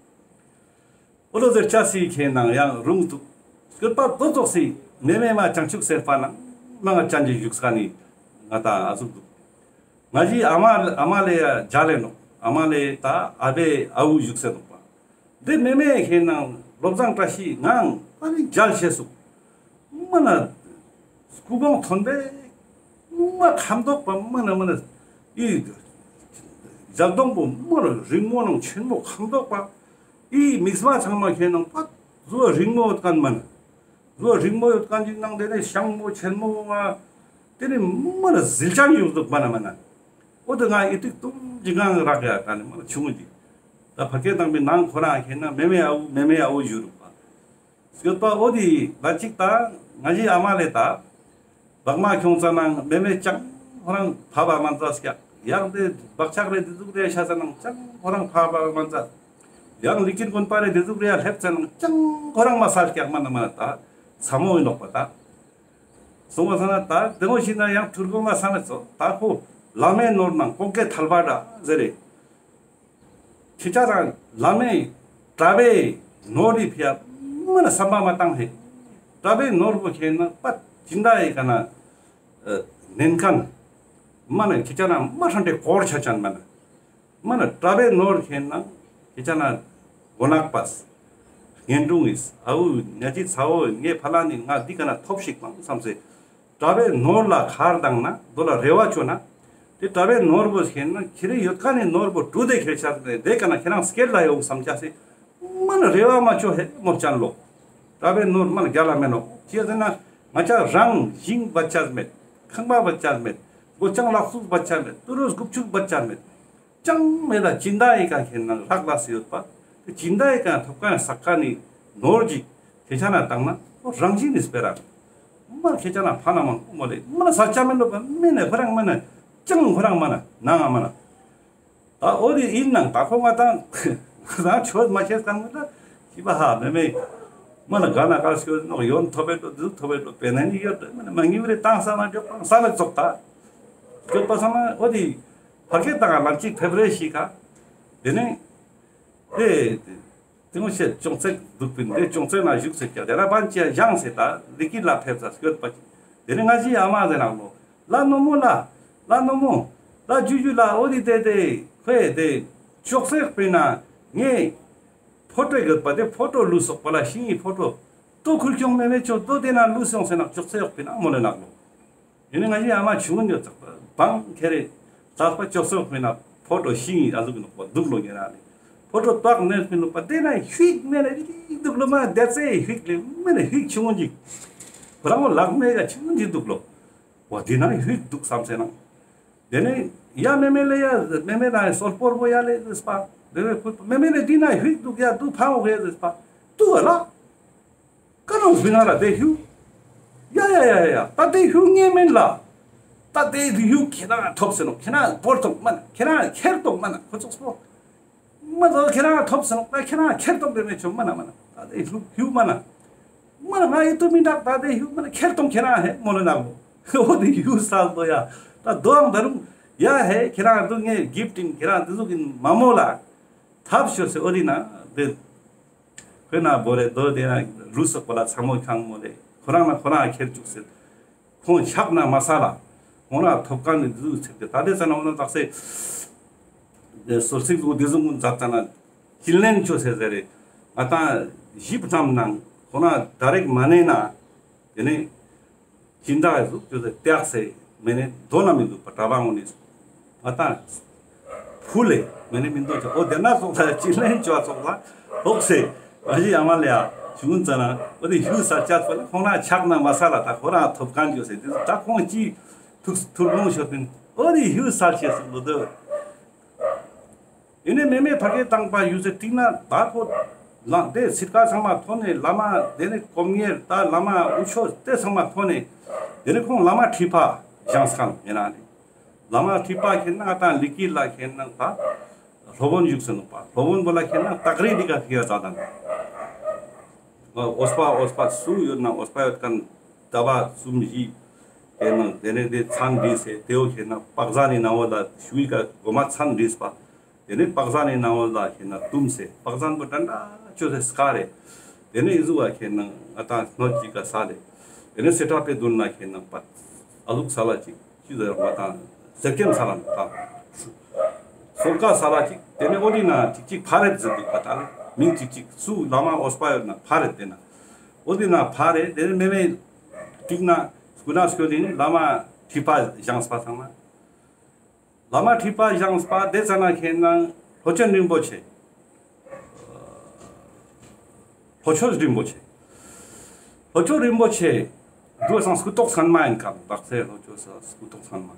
འོ་ལོ་ཟེར་ཆ་སི་ཁེ་ནང་ཡང་རུང་འདུག་སྐུད་པ་ཏོ་ཙོག་སི་མེ་མེ་མ་བྱང་ཆུབ་སེམས་དཔའ་ནང་མ་ང་ཅན་གྱི་བཞུགས་ས་ནི་ང་ད་ཨ་ཟུག་འདུག་ང་ཞི་ཨ་མ་ཨ་མ་ལེ་ཡ་མཇལ་ལེ་ནོག་ཨ་མ་ལེ་ད་ཨ་བེ་ཨ་བུ་བཞུགས་སེ་ནོག་པ། འདི་མེ་མེ་ཁེ་ནང་བློ་བཟང་བཀྲ་ཤིས་ངང་ཨ་རིག་མཇལ་ཤེས་སུ། མ་ན་སྐུ་གོང་མཐོན་པོའི་མ་ཁ་མདོག་པ་མ་ན་མ་ན་ཨི་ཞལ་གདོང་པོ་མ་ན་རིང་མོ་ནང་ཆེན་མོ་ཁ་མདོག་པ། ཨི་མིག་མ་ཚང་མ་ཁེ་ནང་པ་ཟུ་རིང་མོ་ཡོད་མཁན་མ་ན། ཟུ་རིང་མོ་ཡོད་མཁན་གྱི་ནང་དེ་ནས་ཤང་མོ་ཆེན་མོ་བ། དེ་ནས་མ་ན་ཟིལ་ཅང་ཡོད་འདུག་མ་ན་མ་ན། འོ་དེ་ང་ཨི་ཏིག་ཏུམ་ཅི་གང་རག་ཡ་ད་ནི་མ་ན་ཆུང་ངུ་ཅིག་ད་ཕ་སྐད་དང་པའི་ནང་ཁོ་རང་ཁེ་ན་མེ་མེ་ཨ་བུ་མེ་མེ་ཨ་བུ་ཞུ་རུག་པ། སྐྱོད་པ་འོ་དེ་ལ་ཅིག་ད་ང་ཞི་ཨ་མ་ལེ་ད། བག་མ་ཁྱོང་ཙ་ནང་མེ་མེ་ཅང་ཁོ་རང་ཕ་བ་མ་ཛ་སྐྱ། ཡང་དེ་བག་ཆགས་རེ་དེ་ཟུག་རེ་ཤ་ཙ་ནང་ཅང་ཁོ་རང་ཕ་བ་མ་ཛ། ཡང་ལི་ཀིར་དགོན་པ་རེ་དེ་ཟུག་རེ་ལྷེབ་ཙ་ནང་ཅང་ཁོ་རང་མ་སལ་སྐྱག་མ་ན་མ་ན་ད་ཚ་མོ་ཡིན་ནོག་པ་ད། སོང་བ་ས་ན་ད་དེ་ངོ་ཤི་ན་ཡང་ཐུར་གོང་ལ་ས་ན་ཙོ་ད་ཁོ་བླ་མའི་ནོར་ནང་ཀོང་ཀེ་ཐལ་བ་འདྲ་ཟེར་རེ། ཁྱེད་ཅག་རང་བླ་མའི་གྲྭ་པའི་ནོར་རི་ཕི་ཡ་མ་ན་བསམ་པ་མ་བཏང་ཧེ། གྲྭ་པའི་ནོར་བོ་ཁྱེད་ན་པ་སྦྱིན་བདག་ཡི་ཀ་ན་ནན་ཁན། མ་ན་ཁྱེད་ཅག་རང་མ་ཧྲན་ཏེ་གོར་ཆ་ཅན་མ་ན། མ་ན་གྲྭ་པའི་ནོར་ཁྱེད་ན་ཁྱེད་ཅག་ན་མགོ་ནག་པས། ངན་སྒྲུང་ཡིས་ཨ་འུ་ཉ་ཅི་ཚ་བོ་ངའི་ཕ་ལ་ནི་ང་འདི་ཀ་ན་ཐོབ་ཤིག་མང་བསམ་སེ། གྲྭ་པའི་ནོར་ལ་ཁར་དང་ན་དོ་ལ་རེ་བ་བཅོ་ན། དེ་གྲྭ་པའི་ནོར་བོ་ཤེས་ན་ཁྱེ་རེ་ཡོད་ཁན་ནི་ནོར་བོ་དྲུ་དེ་ཁྱེར་ཆ་དེ་ཀ་ན་ཁྱེ་རང་སྐྱེད་ལ་ཡོང་བསམ་ཆ་སེ། མ་ན་རེ་བ་མ་བཅོ་ཧེ་མོ་ཅན་ལོ། གྲྭ་པའི་ནོར་མ་ན་རྒྱ་ལ་མེ་ནོ། ཅི་ཟེར་ན་ང་ཅག་རང་ཞིང་བ་ཆ་མེད། ཁང་པ་བ་ཆ་མེད། སྒོ་ཅང་ལག་སུག་བ་ཆ་མེད། ཏུ་རུ་སྒུབ་ཆུག་བ་ཆ་མེད། ཅང་མེད་ལ་སྦྱིན་བདག་ཡི་ཀ་ཁྱེད་ན་ལྷག་ལ་སེ་ཡོད་པ། སྦྱིན་བདག་ཡི་ཀ་ཐོབ་ཁན་ས་ཀ་ནི་ནོར་ཅིག་ཁྱེད་ཅག་ན་བཏང་ན་ཁོ་རང་བཞིན་ནི་སྤེ་ར། མ་ཁྱེད་ཅག་ན་ཕ་ན་མ་མོ་ལེ་མ་ན་ས་ཆ་མེད་ལོ་པ་མེད་ན་ཁོ་རང་མ་ན་ཅང་ཁོ་རང་མ་ན་ནང་ང་མ་ན། ད་འོ་དེ་ཡིན་ནང་ད་ཁོ་ང་དང་ང་དང་ཆོས་མ་ཤེས་གང་མེད་ལ་ཤི་བ་ཧ་མེ་མེ། མ་ན་ག་ན་ག་སྐྱོད་ནོག་ཡོན་ཐོབ་པའི་ལོ་དུ་ཐོབ་པའི་ལོ་པེ་ན་ནི་ཡོད་མ་ན་མ་ངི་བ་རེ་བཏང་ས་མ་འཇོག་པ་ས་མེད་ཙོག་ད་སྐྱོད་པ་ས་མ་འོ་དེ་ཕ་སྐད་དང་ལམ་གཅིག་ཕེབས་རེ་ཤི་ཁ་དེ་ནས་དེ། དེ་ངོ་ཤེས་ཅོང་ཙེ་འདུག་པིན་དེ་ཅོང་ཙེ་ན་བཞུགས་སེ་ཀྱག་དེ་ར་བན་ཅི་ཡ་བཞེངས་སེ་ད་ལི་ཀི་ལ་ཕེབས་ས་སྐྱོད་པ་ཅི། དེ་ནི་ང་ཞི་ཨ་མ་ཟེར་ནག་ལོ། ལ་ནོ་མོ་ལ། ལ་ནོ་མོ། ལ་ཇུ་ཇུ་ལ་འོ་དི་དེ་དེ་ཁོས་དེ་ཅོག་ཙེ་ཡོག་པིན་ན་ངས་ཕོ་ཊོ་ཡོད་པ་དེ་ཕོ་ཊོ་ལུས་སོག་པ་ལ་ཤིང་ངི་ཕོ་ཊོ་ཏོ་ཁུལ་ཁྱོང་མེ་མེ་ཆོ་ཏོ་དེ་ན་ལུས་སོང་སེ་ནག་ཅོག་ཙེ་ཡོག་པིན་ན་མོ་ལེ་ནག་ལོ། ཡིན་ནའང་ང་ཞི་ཨ་མ་ཆུང་ངུན་ཡོད་ཙག་པ་བང་ཁེ་རེ་ཙག་པ་ཅོག་ཙེ་མེད་ན་ཕོ་ཊོ་ཤིང་ཨ་ཟུག་གི་ནོག་པ་འདུག་ལོ་ཉེ་ར་ནི་ཕོ་ཊོ་ཏོག་ནེ་མི་ནོག་པ་དེ་ན་ཧིུག་མེ་ན་ཧིུག་འདུག་ལོ་མ་དེ་ཚེ་ཧིུག་ལེ་མེ་ན་ཧིུག་ཆུང་ངུན་ཅིག་ཁོ་རང་ལག་མེ་ག་ཆུང་ངུན་ཅིག་འདུག་ལོ། བ་དེ་ན་ཧིུག་འདུག་བསམ་སེ་ན་དེ་ནས་ཡ་མེ་མེ་ལེ་ཡ་མེ་མེ་ན་སོལ་པོར་བོ་ཡ་ལེ་ཟེར་པ་མེ་མེ་ཕུ་མེ་མེ་ལེ་དེ་ན་ཧིུག་འདུག་ཡ་འདུག་ཕ་འོ་ཧེ་ཟེར་པ་འདུག་ཨ་ལ། ཀ་ནོ་སྦི་ན་ར་དེ་ཧུ། ཡ་ཡ་ཡ་ཡ་ད་དེ་ཧུ་ངེ་མེན་ལ། ད་དེ་ཧུ་ཁྱེད་རང་ཐོབ་སེ་ནོག་ཁྱེད་རང་བོར་ཐོག་མ་ན་ཁྱེད་རང་ཁྱེར་ཐོག་མ་ན་ཁོ་ཚོགས་སོ། མ་ཟོ་ཁྱེད་རང་ཐོབ་སེ་ནོག་ད་ཁྱེད་རང་ཁྱེར་ཐོག་དེ་མེ་ཆོ་མ་ན་མ་ན་ད་དེ་ཧུ་ཧུ་མ་ན། མ་ན་ང་ཡི་ཏུ་མི་འདག་ད་དེ་ཧུ་མ་ན་ཁྱེར་ཐོག་ཁྱེད་རང་ཧེ་མོ་ལེ་ནག་ལོ། འོ་དེ་ཧུ་ས་ལོ་ཡ། ད་དོ་ཨང་ད་རུང་ཡ་ཧེ་ཁྱེད་རང་དུ་ངེ་གིབ་ཏིན་ཁྱེད་རང་དེ་ཟུག་གི་མ་མོ་ལ། ཐབས་ཤོད་སེ་འོ་དི་ན་དེ། ཁོས་ན་བོ་རེ་དོ་དེ་ན་རུ་སོག་པོ་ལ་ཚ་མོ་ཁང་མོ་རེ་ཁོ་རང་ན་ཁོ་རང་ཁྱེར་བཅུག་སེ། ཁོང་ཆག་ན་མ་ས་ལ། ཁོང་རང་ཐོབ་ཁང་ནི་རུ་ཚེ་དེ་ད་དེ་ཙ་ན་འོ་ན་ཏག་སེ། སོལ་སིག་དེ་ཟུག་མཛད་ཙ་ན་ཅི་ལེན་ཆོ་སེ་ཟེར་རེ། ང་ཏང་ཞིབ་ཙམ་ནང་ཁོ་རང་ད་རེག་མ་ནེ་ན། དེ་ནས། སྦྱིན་བདག་གི་གཟུགས་ཅོས་ཏེ་སྟེགས་སེ་མེ་ནེ་དོ་ན་མི་འདུག་པ་གྲྭ་པ་ངོ་ནི་ང་ཏང་ཕུལ་ལེ་མེ་ནེ་མི་འདུག་ཅོ་འོ་དེ་ན་ཙོགས་ལ་ཅི་ལེན་ཅོ་ཙོགས་ལ་ལོག་སེ་ང་ཞི་ཨ་མ་ལེ་ཡ་ཞུ་ཙ་ན་འོ་དེ་ཧུ་ས་ཅ་ཙོགས་ལ་ཁོང་ན་ཆག་ན་མ་ས་ལ་ད་ཁོ་རང་ཐོབ་ཁན་ཅོས་སེ་དེ་ད་ཁོང་ཅི་ཐུགས་ཐུགས་ལོང་ཤོར་ཏེ་འོ་དེ་ཧུ་ས་ཅེས་སུ་ལོ་དོ། ཡིན་ནའི་མེ་མེ་ཕ་གི་བཏང་པ་ཡུལ་ཟེར་ཏིག་ན་ད་ཁོ་ལ་དེ་སིར་ཀ་ཚང་མ་ཐོན་ནས་བླ་མ་དེ་ནས་སྐོམ་ཉེར་ད་བླ་མ་འུ་ཆོ་དེ་ཚང་མ་ཐོན་ནས་དེ་ནས་ཁོང་བླ་མ་ཁྲི་ཕ་བཞེངས་ཁན་ཡིན་ན་ནི་བླ་མ་ཁྲི་ཕ་ཁེན་ན་ད་ལི་ཀི་ལ་ཁེན་ན་ད་སློབ་དཔོན་བཞུགས་སེ་ནོག་པ། སློབ་དཔོན་པོ་ལ་ཁེན་ན་སྟག་རི་འདི་ག་ཁེ་ཡ་ད་དང་འོས་པ་འོས་པ་སུ་ཡོད་ན་འོས་པ་ཡོད་ཁན་ད་བ་གསུམ་བཞི་ཁེན་ན་དེ་ནས་དེ་མཚན་བྲིས་སེ་དེའོ་ཁེན་ན་པག་ཟ་ནི་ནང་བོ་ལ་ཞུ་ཡི་ག་གོ་མ་མཚན་བྲིས་པ། དེ་ནས་པག་ཟ་ནི་ནང་བོ་ལ་ཁེན་ན་བཏུམས་སེ་པག་ཟན་པོ་དྲན་དྲ་ཅོས་སེ་སྐ་རེ། དེ་ནས་ཨི་ཟུག་ག་ཁེན་ན་ང་ཏང་སྣོད་ཅིག་ག་ས་ལེ། དེ་ནས་སེ་ཁྲ་པའི་མདུན་ན་ཁེན་ན་པ་ཨ་ལུག་ས་ལ་ཅིག་ཅི་ཟེར་ང་ཏང་ཟེར་ཁེམ་ས་ལ་ནོག་ད། སོལ་ཀ་ས་ལ་ཅིག་དེ་ནས་འོ་དི་ན་ཅིག་ཅིག་ཕ་རེད་ཟེར་འདུག་པ་ད་ལེ་མིང་ཅིག་ཅིག་སུ་བླ་མ་འོས་པ་ཡོད་ན་ཕ་རེད་དེ་ན། འོ་དི་ན་ཕ་རེད་དེ་ནས་མེ་མེ་ཏིག་ན་སྐུ་ན་སྐྱོད་དེ་ནི་བླ་མ་ཁྲི་ཕ་བཞེངས་པ་ཚང་མ། བླ་མ་ཁྲི་པ་བཞེངས་པ་དེ་ཙ་ན་ཁེན་ན་ལྷོ་ཆོས་རིན་པོ་ཆེ། ལྷོ་ཆོས་རིན་པོ་ཆེ། ལྷོ་ཆོས་རིན་པོ་ཆེ། དུ་སང་སྐུ་ཏོག་ཚང་མ་ཡིན་ཀ་བག་ཚེ་ལྷོ་ཆོས་ས་སྐུ་ཏོག་ཚང་མ།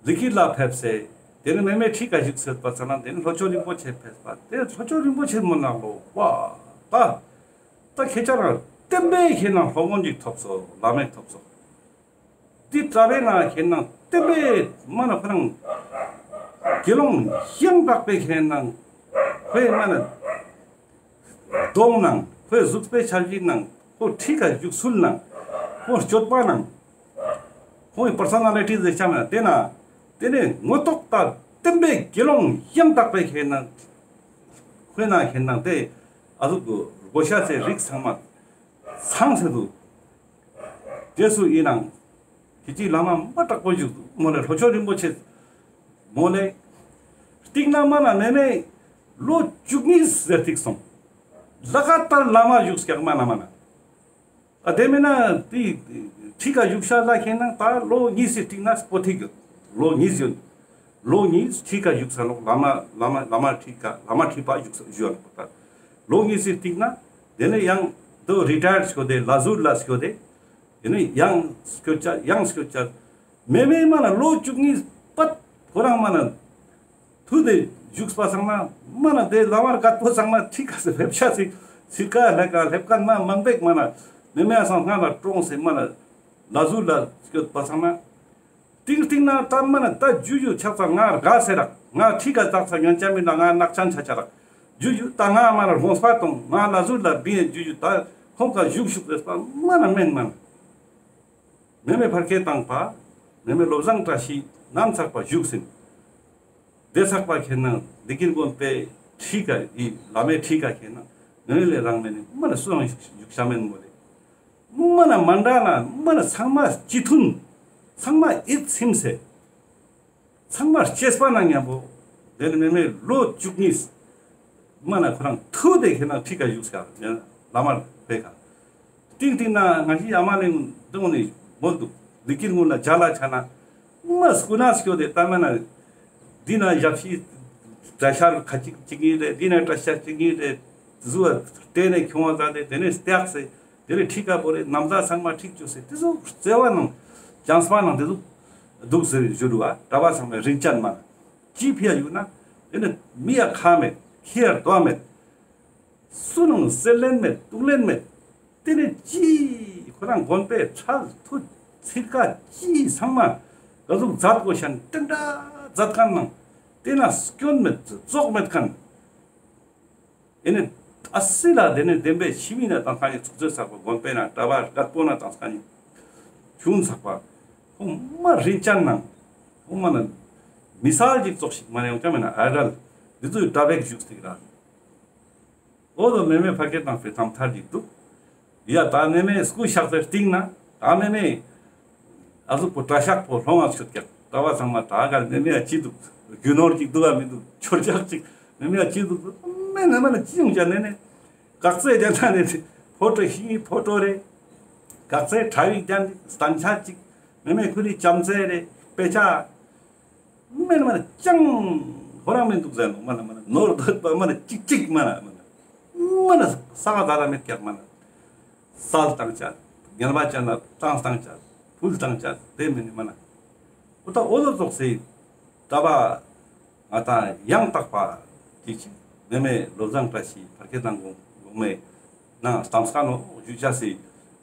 ལི་ཀི་ལ་ཕེབས་སེ། དེ་ནི་མེ་མེ་ཁྲི་ཀ་བཞུགས་སེ་པ་ཙ་ན་དེ་ནི་ལྷོ་ཆོས་རིན་པོ་ཆེ་ཕེབས་པ་དེ་ལྷོ་ཆོས་རིན་པོ་ཆེ་མོ་ནང་ལོ་བ། ད། ད་ཁྱེད་ཅག་རང་བསྟན་པའི་ཁེན་ན་སློབ་དཔོན་ཅིག་ཐོབ་སོ་བླ་མེ་ཐོབ་སོ། དེ་གྲྭ་པའི་ནང་ཁེན་ན་བསྟན་པའི་མ་ན་ཁོ་རང་དགེ་སློང་ཡང་དག་པའི་ཁེན་ན་ཁོའི་མ་ན་གདོང་ནང་ཁོའི་གཟུགས་པོའི་འཆར་གཞི་ནང་ཁོ་ཁྲི་ཀ་བཞུགས་ཚུལ་ནང་ཁོ་སྤྱོད་པ་ནང་ཁོའི་པར་སོ་ན་ལི་ཊི་ཟེར་ཆ་མ་དེ་ན་དེ་ནས་ངོ་ཐོག་ལྟ་བསྟན་པའི་དགེ་སློང་ཡང་དག་པའི་ཁེན་ན་ཁོའི་ནང་ཁེན་ན་དེ་ཨ་ཟུག་གི་གོ་ཤ་ཚེ་རིགས་ཚང་མ་ཚང་ཚེ་དུ། རྗེས་སུ་ཡིན་ནང་། ཁྱེད་ཀྱི་བླ་མ་མ་དྲག་པོ་བཞུགས་འདུག་མོ་ལེ་ལྷོ་ཆོས་རིན་པོ་ཆེ། མོ་ལེ། སྟིང་ན་མ་ན་མེ་མེ། ལོ་བཅུ་གཉིས་ཟེར་ཐིག་སོང་། ལ་ཀ་ཏར་བླ་མ་བཞུགས་སྐྱག་མ་ན་མ་ན། ཨ་དེ་མེ་ན་དེ་ཁྲི་ཀ་བཞུགས་ཤ་ལ་ཁེན་ན་ད་ལོ་གཉིས་སི་སྟིང་ན་སྤོ་ཐིག་ཡོད། ལོ་གཉིས་ཡོད། ལོ་གཉིས་ཁྲི་ཀ་བཞུགས་ས་ལོག་བླ་མ་བླ་མ་བླ་མ་ཁྲི་ཀ་བླ་མ་ཁྲི་པ་བཞུགས་ས་བཞུགས་ཡོད་ལོག་ད། ལོ་གཉིས་སི་སྟིང་ན་དེ་ནས་ཡང་དོ་རི་ཊ་ཡར་སྐྱོད་དེ་ལ་ཟུར་ལ་སྐྱོད་དེ། དེ་ནས་ཡང་སྐྱོད་ཅག་ཡང་སྐྱོད་ཅག་མེ་མེ་མ་ན་ལོ་བཅུ་གཉིས་པད་ཁོ་རང་མ་ན་ཐུ་དེ་བཞུགས་པ་ཚང་མ་མ་ན་དེ་བླ་མ་རྒད་པོ་ཚང་མ་ཁྲི་ཀ་སེ་ཕེབས་ཤ་སེ་ ཚིར་ཀ་ལྷེབ་ཀ་ལྷེབ་ཁན་མ་མང་པོ་ཞིག་མ་ན་མེ་མེ་ཨ་སང་སྔ་ལ་གྲོངས་སེ་མ་ན་ལ་ཟུར་ལ་སྐྱོད་པ་སང་ན། ཏིང་ཏིང་ན་ད་མ་ན་ད་ཇུ་ཇུ་ཆག་ཚ་ང་དགའ་སེ་རག། ང་ཁྲིག་ག་ཙག་ཚ་ཉན་ཅ་མི་ན་ང་ནག་ཅན་ཆ་ཆ་རག། ཇུ་ཇུ་ད་ང་མ་ན་དགོངས་པ་གཏོང་། ང་ལ་ཟུར་ལ་བི་ཡེ་ཇུ་ཇུ་ད་ཁོང་ཀ་བཞུགས་བཞུགས་རེད་པ་མ་ན་མེན་མ་ན། མེ་མེ་ཕར་སྐད་བཏང་པ། མེ་མེ་བློ་བཟང་བཀྲ་ཤིས་ནམ་ཚག་པ་བཞུགས་ཟིན། དེ་ཚག་པ་ཁེ་ན་ལི་ཀིར་དགོན་པའི་ཁྲིག་ག་ཡི་བླ་མའི་ཁྲིག་ག་ཁེ་ན་མེ་མེ་ལས་རང་མེ་ནི་མ་ན་སུའང་བཞུགས་བཞུགས་ཤ་མེན་མོ་ལེ། མ་ན་མ་འདྲ་ན་མ་ན་ཚང་མ་སྤྱི་མཐུན། ཚང་མ་ཡིད་ཚིམ་སེ། ཚང་མ་གཅེས་པ་ན་མཉམ་པོ། དེ་ནི་མེ་མེ་ལོ་བཅུ་གཉིས་མ་ན་ཁོ་རང་ཐུག་དེ་ཁེ་ན་ཁྲིག་ག་བཞུགས་ས་བླ་མར་ཕེ་ཁ། ཏིང་ཏིང་ན་ང་ཞི་ཨ་མ་ལེ་འདུག་ནི་མོལ་འདུག། ལི་ཀིར་ངུ་ལ་ཇ་ལ་ཆ་ན་མ་སྐུ་ན་སྐྱོ་དེ་ལྟ་མ་ན། འདི་ན་ཞབས་ཕྱི་གྲྭ་ཤག་ཁ་ཅིག་ཅིག་ཡིན་རེད། འདི་ན་གྲྭ་ཤག་ཅིག་ཡིན་རེད། ཟུ་བ་དེ་ནས་ཁྱོང་བ་ཟ་དེ་དེ་ནས་སྟེགས་སེ་དེ་ནས་ཁྲིག་ག་བོ་རེད། ནམ་ཟླ་ཚང་མ་ཁྲིག་བཅུག་སེ་དེ་ཚོ་བརྩེ་བ་ནང་བྱམས་པ་ནང་དེ་ཚོ་འདུག་ཟེར་ཞུ་རུ་བ། གྲྭ་པ་ཚང་མའི་རིན་ཅན་མ་ན་ཅི་ཕི་ཡ་ཡོད་ན་དེ་ནས་མི་ཡ་ཁ་མེད། ཁྱི་ཡ་དོ་མེད། སུ་ནང་སེར་ལེན་མེད་དུག་ལེན་མེད། དེ་ནས་ཅི་ཁོ་རང་དགོན་པའི་ཁྲལ་ཐུད་ཚིར་ཀ་ཅི་ཚང་མ་ག་ཟུག་མཛད་དགོས་ཤན་དེ་འདྲ་མཛད་མཁན་ནང་དེ་ན་སྐྱོན་མེད་བཙོག་མེད་མཁན། ཨེ་ནས་ཨ་སི་ལ་དེ་ནས་བདེན་པའི་ཕྱི་མི་ན་དང་ཁ་ནི་ཚོགས་ཚོད་ཚག་པ་དགོན་པའི་ན་གྲྭ་པ་རྒད་པོ་ན་དང་ཁ་ནི་ཆུང་ཚག་པ་ཁོང་མ་རིན་ཅན་ནང་ཁོང་མ་ན་མི་སལ་ཅིག་ཙོགས་ཤིག་མ་ནས་ཡོང་ཀ་མེད་ན་ཨ་རལ་འདི་ཚོའི་གྲྭ་པའི་བཞུགས་སྟེགས་ར། འོ་དོ་མེ་མེ་ཕ་སྐད་བཏང་པའི་དམ་ཐར་གྱི་འདུག། ཡ་ད་མེ་མེ་སྐུ་གཤེགས་ཟེར་སྟིང་ན་ད་མེ་མེ་ཨ་ཟུག་པོ་གྲྭ་ཤག་པོ་ལྷོང་ང་ཆོད་ཀྱག། གྲྭ་པ་ཚང་མ་ད་ག་མེ་མེ་ཡ་ཅི་འདུག། རྒྱུ་ནོར་ཅིག་འདུག་ག་མི་འདུག། ཆོར་ཆག་ཅིག་མེ་མེ་ཡ་ཅི་འདུག། མེ་ན་མ་ན་ཅི་ཡོང་ཅ་ནེ་ནེ་གག་རྩེ་རྒྱ་ན་ནེ་ཕོ་ཊོ་ཤིང་ཕོ་ཊོ་རེ། གག་རྩེ་ཁྲ་བིག་རྒྱ་ནི་སྟན་ཆ་ཅིག། མེ་མེ་ཁུ་རི་ལྕམ་རྩེ་རེ་དཔེ་ཆ། མེན་མ་ན་ཅང་ཧོ་རང་མེན་འདུག་ཟེར་ནོ། མ་ན་མ་ན་ནོར་འདོད་པ་མ་ན་ཅིག་ཅིག་མ་ན་མ་ན་མ་ན་ས་ག་ད་ར་མེད་ཀྱག། མ་ན་སལ་བཏང་ཅ་ངལ་བ་ཅན་ན་བཏང་བཏང་ཅ་ཕུལ་བཏང་ཅ་དེ་མེན་མ་ན། འོ་ད་འོ་ལོ་ཙོགས་སེ་གྲྭ་པ་ང་ད་ཡང་དག་པ་ཅིག་ཅིག་མེ་མེ་བློ་བཟང་བཀྲ་ཤིས་ཕ་སྐད་དང་གོང་གོང་མེ་ན་གཏམ་སྐད་ནོ་ཞུ་ཅ་སེ་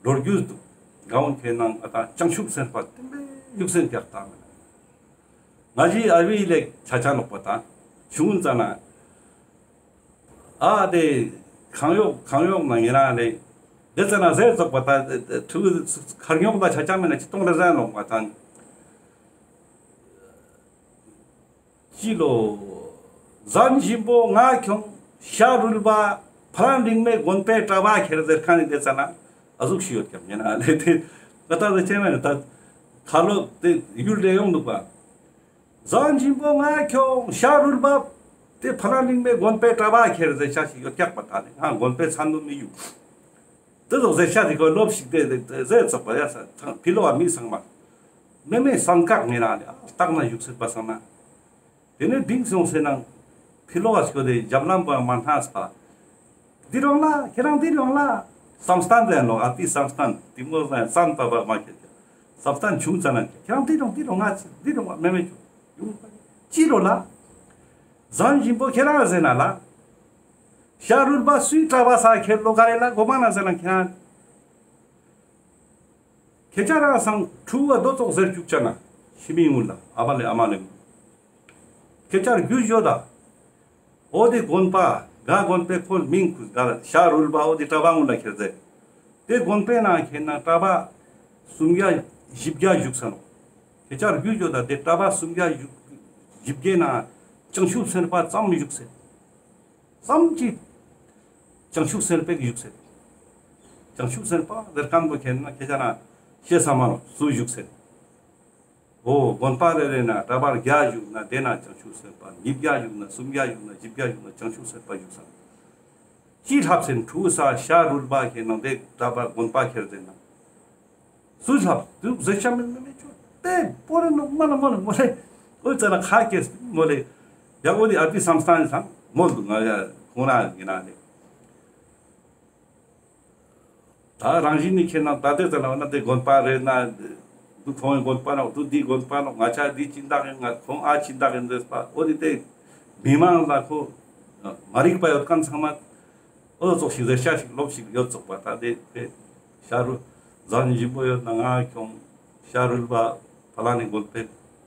ལོ་རྒྱུས་འདུག། ག་འོན་ཁེ་ནང་ང་ད་བྱང་ཆུབ་སེམས་དཔའ་དེ་མེ་ཡུག་སེན་ཀྱག་ད་མེན། ང་ཞི་ཨ་བི་ལེ་ཆ་ཆ་ནོག་པ་ད་ཆུང་ཙ་ན་ཨ་དེ་གང་ཡོག་གང་ཡོག་ན་ངེ་རང་ལེ་དེ་ཙ་ན་ཟེར་ཙོག་པ་ད་ཐུག་ཁར་ཉོག་ད་ཆ་ཆ་མེན་ན་ཅི་གཏོང་རེ་ཟེར་ནོག་པ་ད། ཅི་ལོ། ཟན་ཞིམ་པོ་ང་ཁྱོང་ཤ་རུལ་བ་ཕ་རན་རིང་མའི་དགོན་པའི་གྲྭ་པ་ཁྱེར་ཟེར་ཁན་ནི་དེ་ཙ་ན་ཨ་ཟུག་ཤི་ཡོད་ཀྱང་ཉེ་ན་ལེ་དེ་ང་ད་ཟེར་ཆེ་མེད་ན་ད་ཁ་ལོ་དེ་ཡུལ་དེ་ཡོང་འདུག་པ། ཟན་ཞིམ་པོ་ང་ཁྱོང་ཤ་རུལ་བ་དེ་ཕ་རན་རིང་མའི་དགོན་པའི་གྲྭ་པ་ཁྱེར་ཟེར་ཤ་ཤི་ཡོད་ཀྱག་པ། ད་ནི་ང་དགོན་པའི་ཚན་དུ་མི་ཡུག། དེ་ཚོ་ཟེར་ཤ་དེ་ཁོ་ལོབ་ཞིག་དེ་ཟེར་ཚོགས་པ་ཡ་ས་ཐང་ཕི་ལོ་བ་མི་ཚང་མ་མེ་མེ་སང་ཀག་ངེ་རང་ལེ་ཨ་སྟག་ན་བཞུགས་སྲིད་པ་སང་ན། དེ་ནས་དིང་སོང་སེ་ནང་ཕི་ལོ་བ་སྐྱོ་དེ་རྒྱབ་ལམ་པ་མ་སྣང་ས་པ། འདི་རོང་ལ་ཁྱེད་རང་འདི་རོང་ལ་བསམ་སྟན་ཟེར་ནོ། ཨ་ཏི་བསམ་སྟན་དེ་མོ་ཟེར་སྟན་པ་བ་མ་ཁྱེད་ཀྱང་བསམ་སྟན་ཆུང་ཙ་ན་ཁྱེད་རང་འདི་རོང་འདི་རོང་ང་ཅི་འདི་རོང་མེ་མེ་ཆུ་ཡོང་ཅི་རོ་ལ། ཟན་ཞིམ་པོ་ཁྱེད་རང་ཟེར་ན་ལ། ཤ་རུལ་པ་སུའི་གྲྭ་པ་ས་ཁྱེར་ལོ་ག་རེ་ལ་གོ་མ་ན་ཟེར་ན་ཁྱེད་རང་། ཁྱེད་ཅག་རང་སང་ཕྲུ་གུ་དོ་ཙོགས་ཟེར་བཅུག་ཅ་ན་ཤི་མི་ངུ་ལ་ཨ་བ་ལེ་ཨ་མ་ལེ་ངུ། ཁྱེད་ཅག་རྒྱུས་ཡོད་ད། འོ་དེ་དགོན་པ་ག་དགོན་པའི་ཁོ་མིང་ཁུ་ག་ལ་ཤ་རུལ་པ་འོ་དེ་གྲྭ་པ་ངུ་ལ་ཁྱེར་ཟེར། དེ་དགོན་པའི་ནང་ཁྱེར་ན་གྲྭ་པ་སུམ་བརྒྱ་བཞི་བརྒྱ་བཞུགས་ས་ནོ། ཁྱེད་ཅག་རྒྱུས་ཡོད་ད་དེ་གྲྭ་པ་སུམ་བརྒྱ་བཞི་བརྒྱའི་ནང་བྱང་ཆུབ་སེམས་དཔའ་ཙམ་བཞུགས་ཟེར། ཙམ་གྱིས་བྱང་ཆུབ་སེམས་དཔའ་བཞུགས་ཟེར། བྱང་ཆུབ་སེམས་དཔའ་ཟེར་ཁན་པོ་ཁྱེད་ན་ཁྱེད་ཅག་ན་ཤེས་ས་མ་ནོ་སུ་བཞུགས་ཟེར། འོ་དགོན་པ་རེ་རེ་ན་གྲྭ་པ་བརྒྱ་བཞུགས་ན་དེ་ན་བྱང་ཆུབ་སེམས་དཔའ། ཉིས་བརྒྱ་བཞུགས་ན་སུམ་བརྒྱ་བཞུགས་ན་བཞི་བརྒྱ་བཞུགས་ན་བྱང་ཆུབ་སེམས་དཔའ་བཞུགས་ས་ནོ། ཅི་ལྷབ་སེན་ཕྲུ་གུ་ས་ཤ་རུལ་པ་ཁྱེར་ན་དེ་གྲྭ་པ་དགོན་པ་ཁྱེར་ཟེར་ན། སུས་ལྷབ་དུག་ཟེར་ཤ་མེད་མེད་མེད་ཆོ། དེ་པོ་རེ་ནོ་མ་ན་མོ་ལེ་མོ་ལེ། འོ་ཙ་ན་ཁ་སྐྱེས་མོ་ལེ། ཡ་འོ་དེ་ཨ་ཏི་བསམ་སྟན་སང་མོལ་དུག་ང་ཡ་ཁོང་ན་ཡིན་ན་ལེ། ད་རང་བཞིན་ནི་ཁྱེད་ན་ད་དེ་ཙ་ན་འོ་ན་དེ་དགོན་པ་རེ་ན་དུ་ཁོང་དགོན་པ་ནོ་དུ་འདི་དགོན་པ་ནོ་ང་ཅག་འདི་སྦྱིན་བདག་ཡིན་ང་ཁོང་ཨ་སྦྱིན་བདག་ཡིན་ཟེར་པ། འོ་དེ་དེ་མི་མང་ལ་ཁོ་མ་རིག་པ་ཡོད་ཁན་ཚང་མ། འོ་ཙོགས་ཤིག་རེ་ཤ་ཞིག་ལོབས་ཤིག་ཡོད་ཙོག་པ། ད་དེ་དེ་ཤ་རུལ་ཟན་ཞིམ་པོ་ཡོད་ན་ང་ཁྱོང་། ཤ་རུལ་པ་ཕ་ལ་ནི་དགོན་པའི་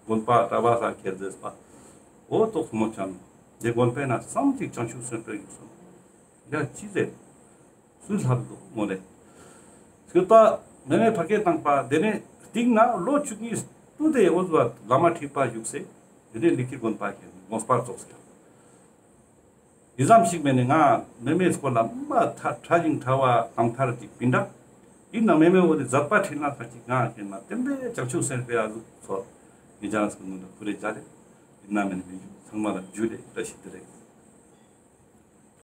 དགོན་པ་གྲྭ་པ་ས་ཁྱེར་ཟེར་པ། འོ་ཙོགས་མོ་ཅང་། དེ་དགོན་པའི་ནང་བསམ་གྱིས་བྱང་ཆུབ་སེམས་དཔའ་ཡོད་སོང་། ཡ་ཅི་ཟེར། སུས་ལབ་འདུག་མོ་ལེ། སྐྱོད་པ་མེ་མེ་ཕ་སྐད་བཏང་པ། དེ་ནས་སྟིང་ན་ལོ་བཅུ་གཉིས་སྟོད་དེ་འོ་ཟུག་བླ་མ་ཁྲི་པ་བཞུགས་སེ། དེ་ནས་ལི་ཁིར་དགོན་པ་ཁྱེར་དགོངས་པ་རྫོགས་སེ། ཡི་ཙམ་ཞིག་མེད་ནས་ང་མེ་མེ་སྐོར་ལ་མ་ཐ་ཕྲ་ཞིང་ཕྲ་བ་རྣམ་ཐར་ཅིག་པིན་དྲ། ཡིན་ན་མེ་མེ་འོ་དེ་མཛད་པ་ཁྲིད་ན་ཁ་ཅིག་ང་ཁྱེད་ན་བསྟན་པའི་བྱང་ཆུབ་སེམས་དཔའ་ཨ་ཟུག་ཚོར། ངེད་ཅག་སྐུ་ངོ་ད་ཁུ་རེ་ཅ་ལེ། ཡིན་ན་མེད་ནས་མི་འཇུ་ཚང་མ་ལ་འཇུ་ལེ་བཀྲ་ཤིས་བདེ་ལེགས།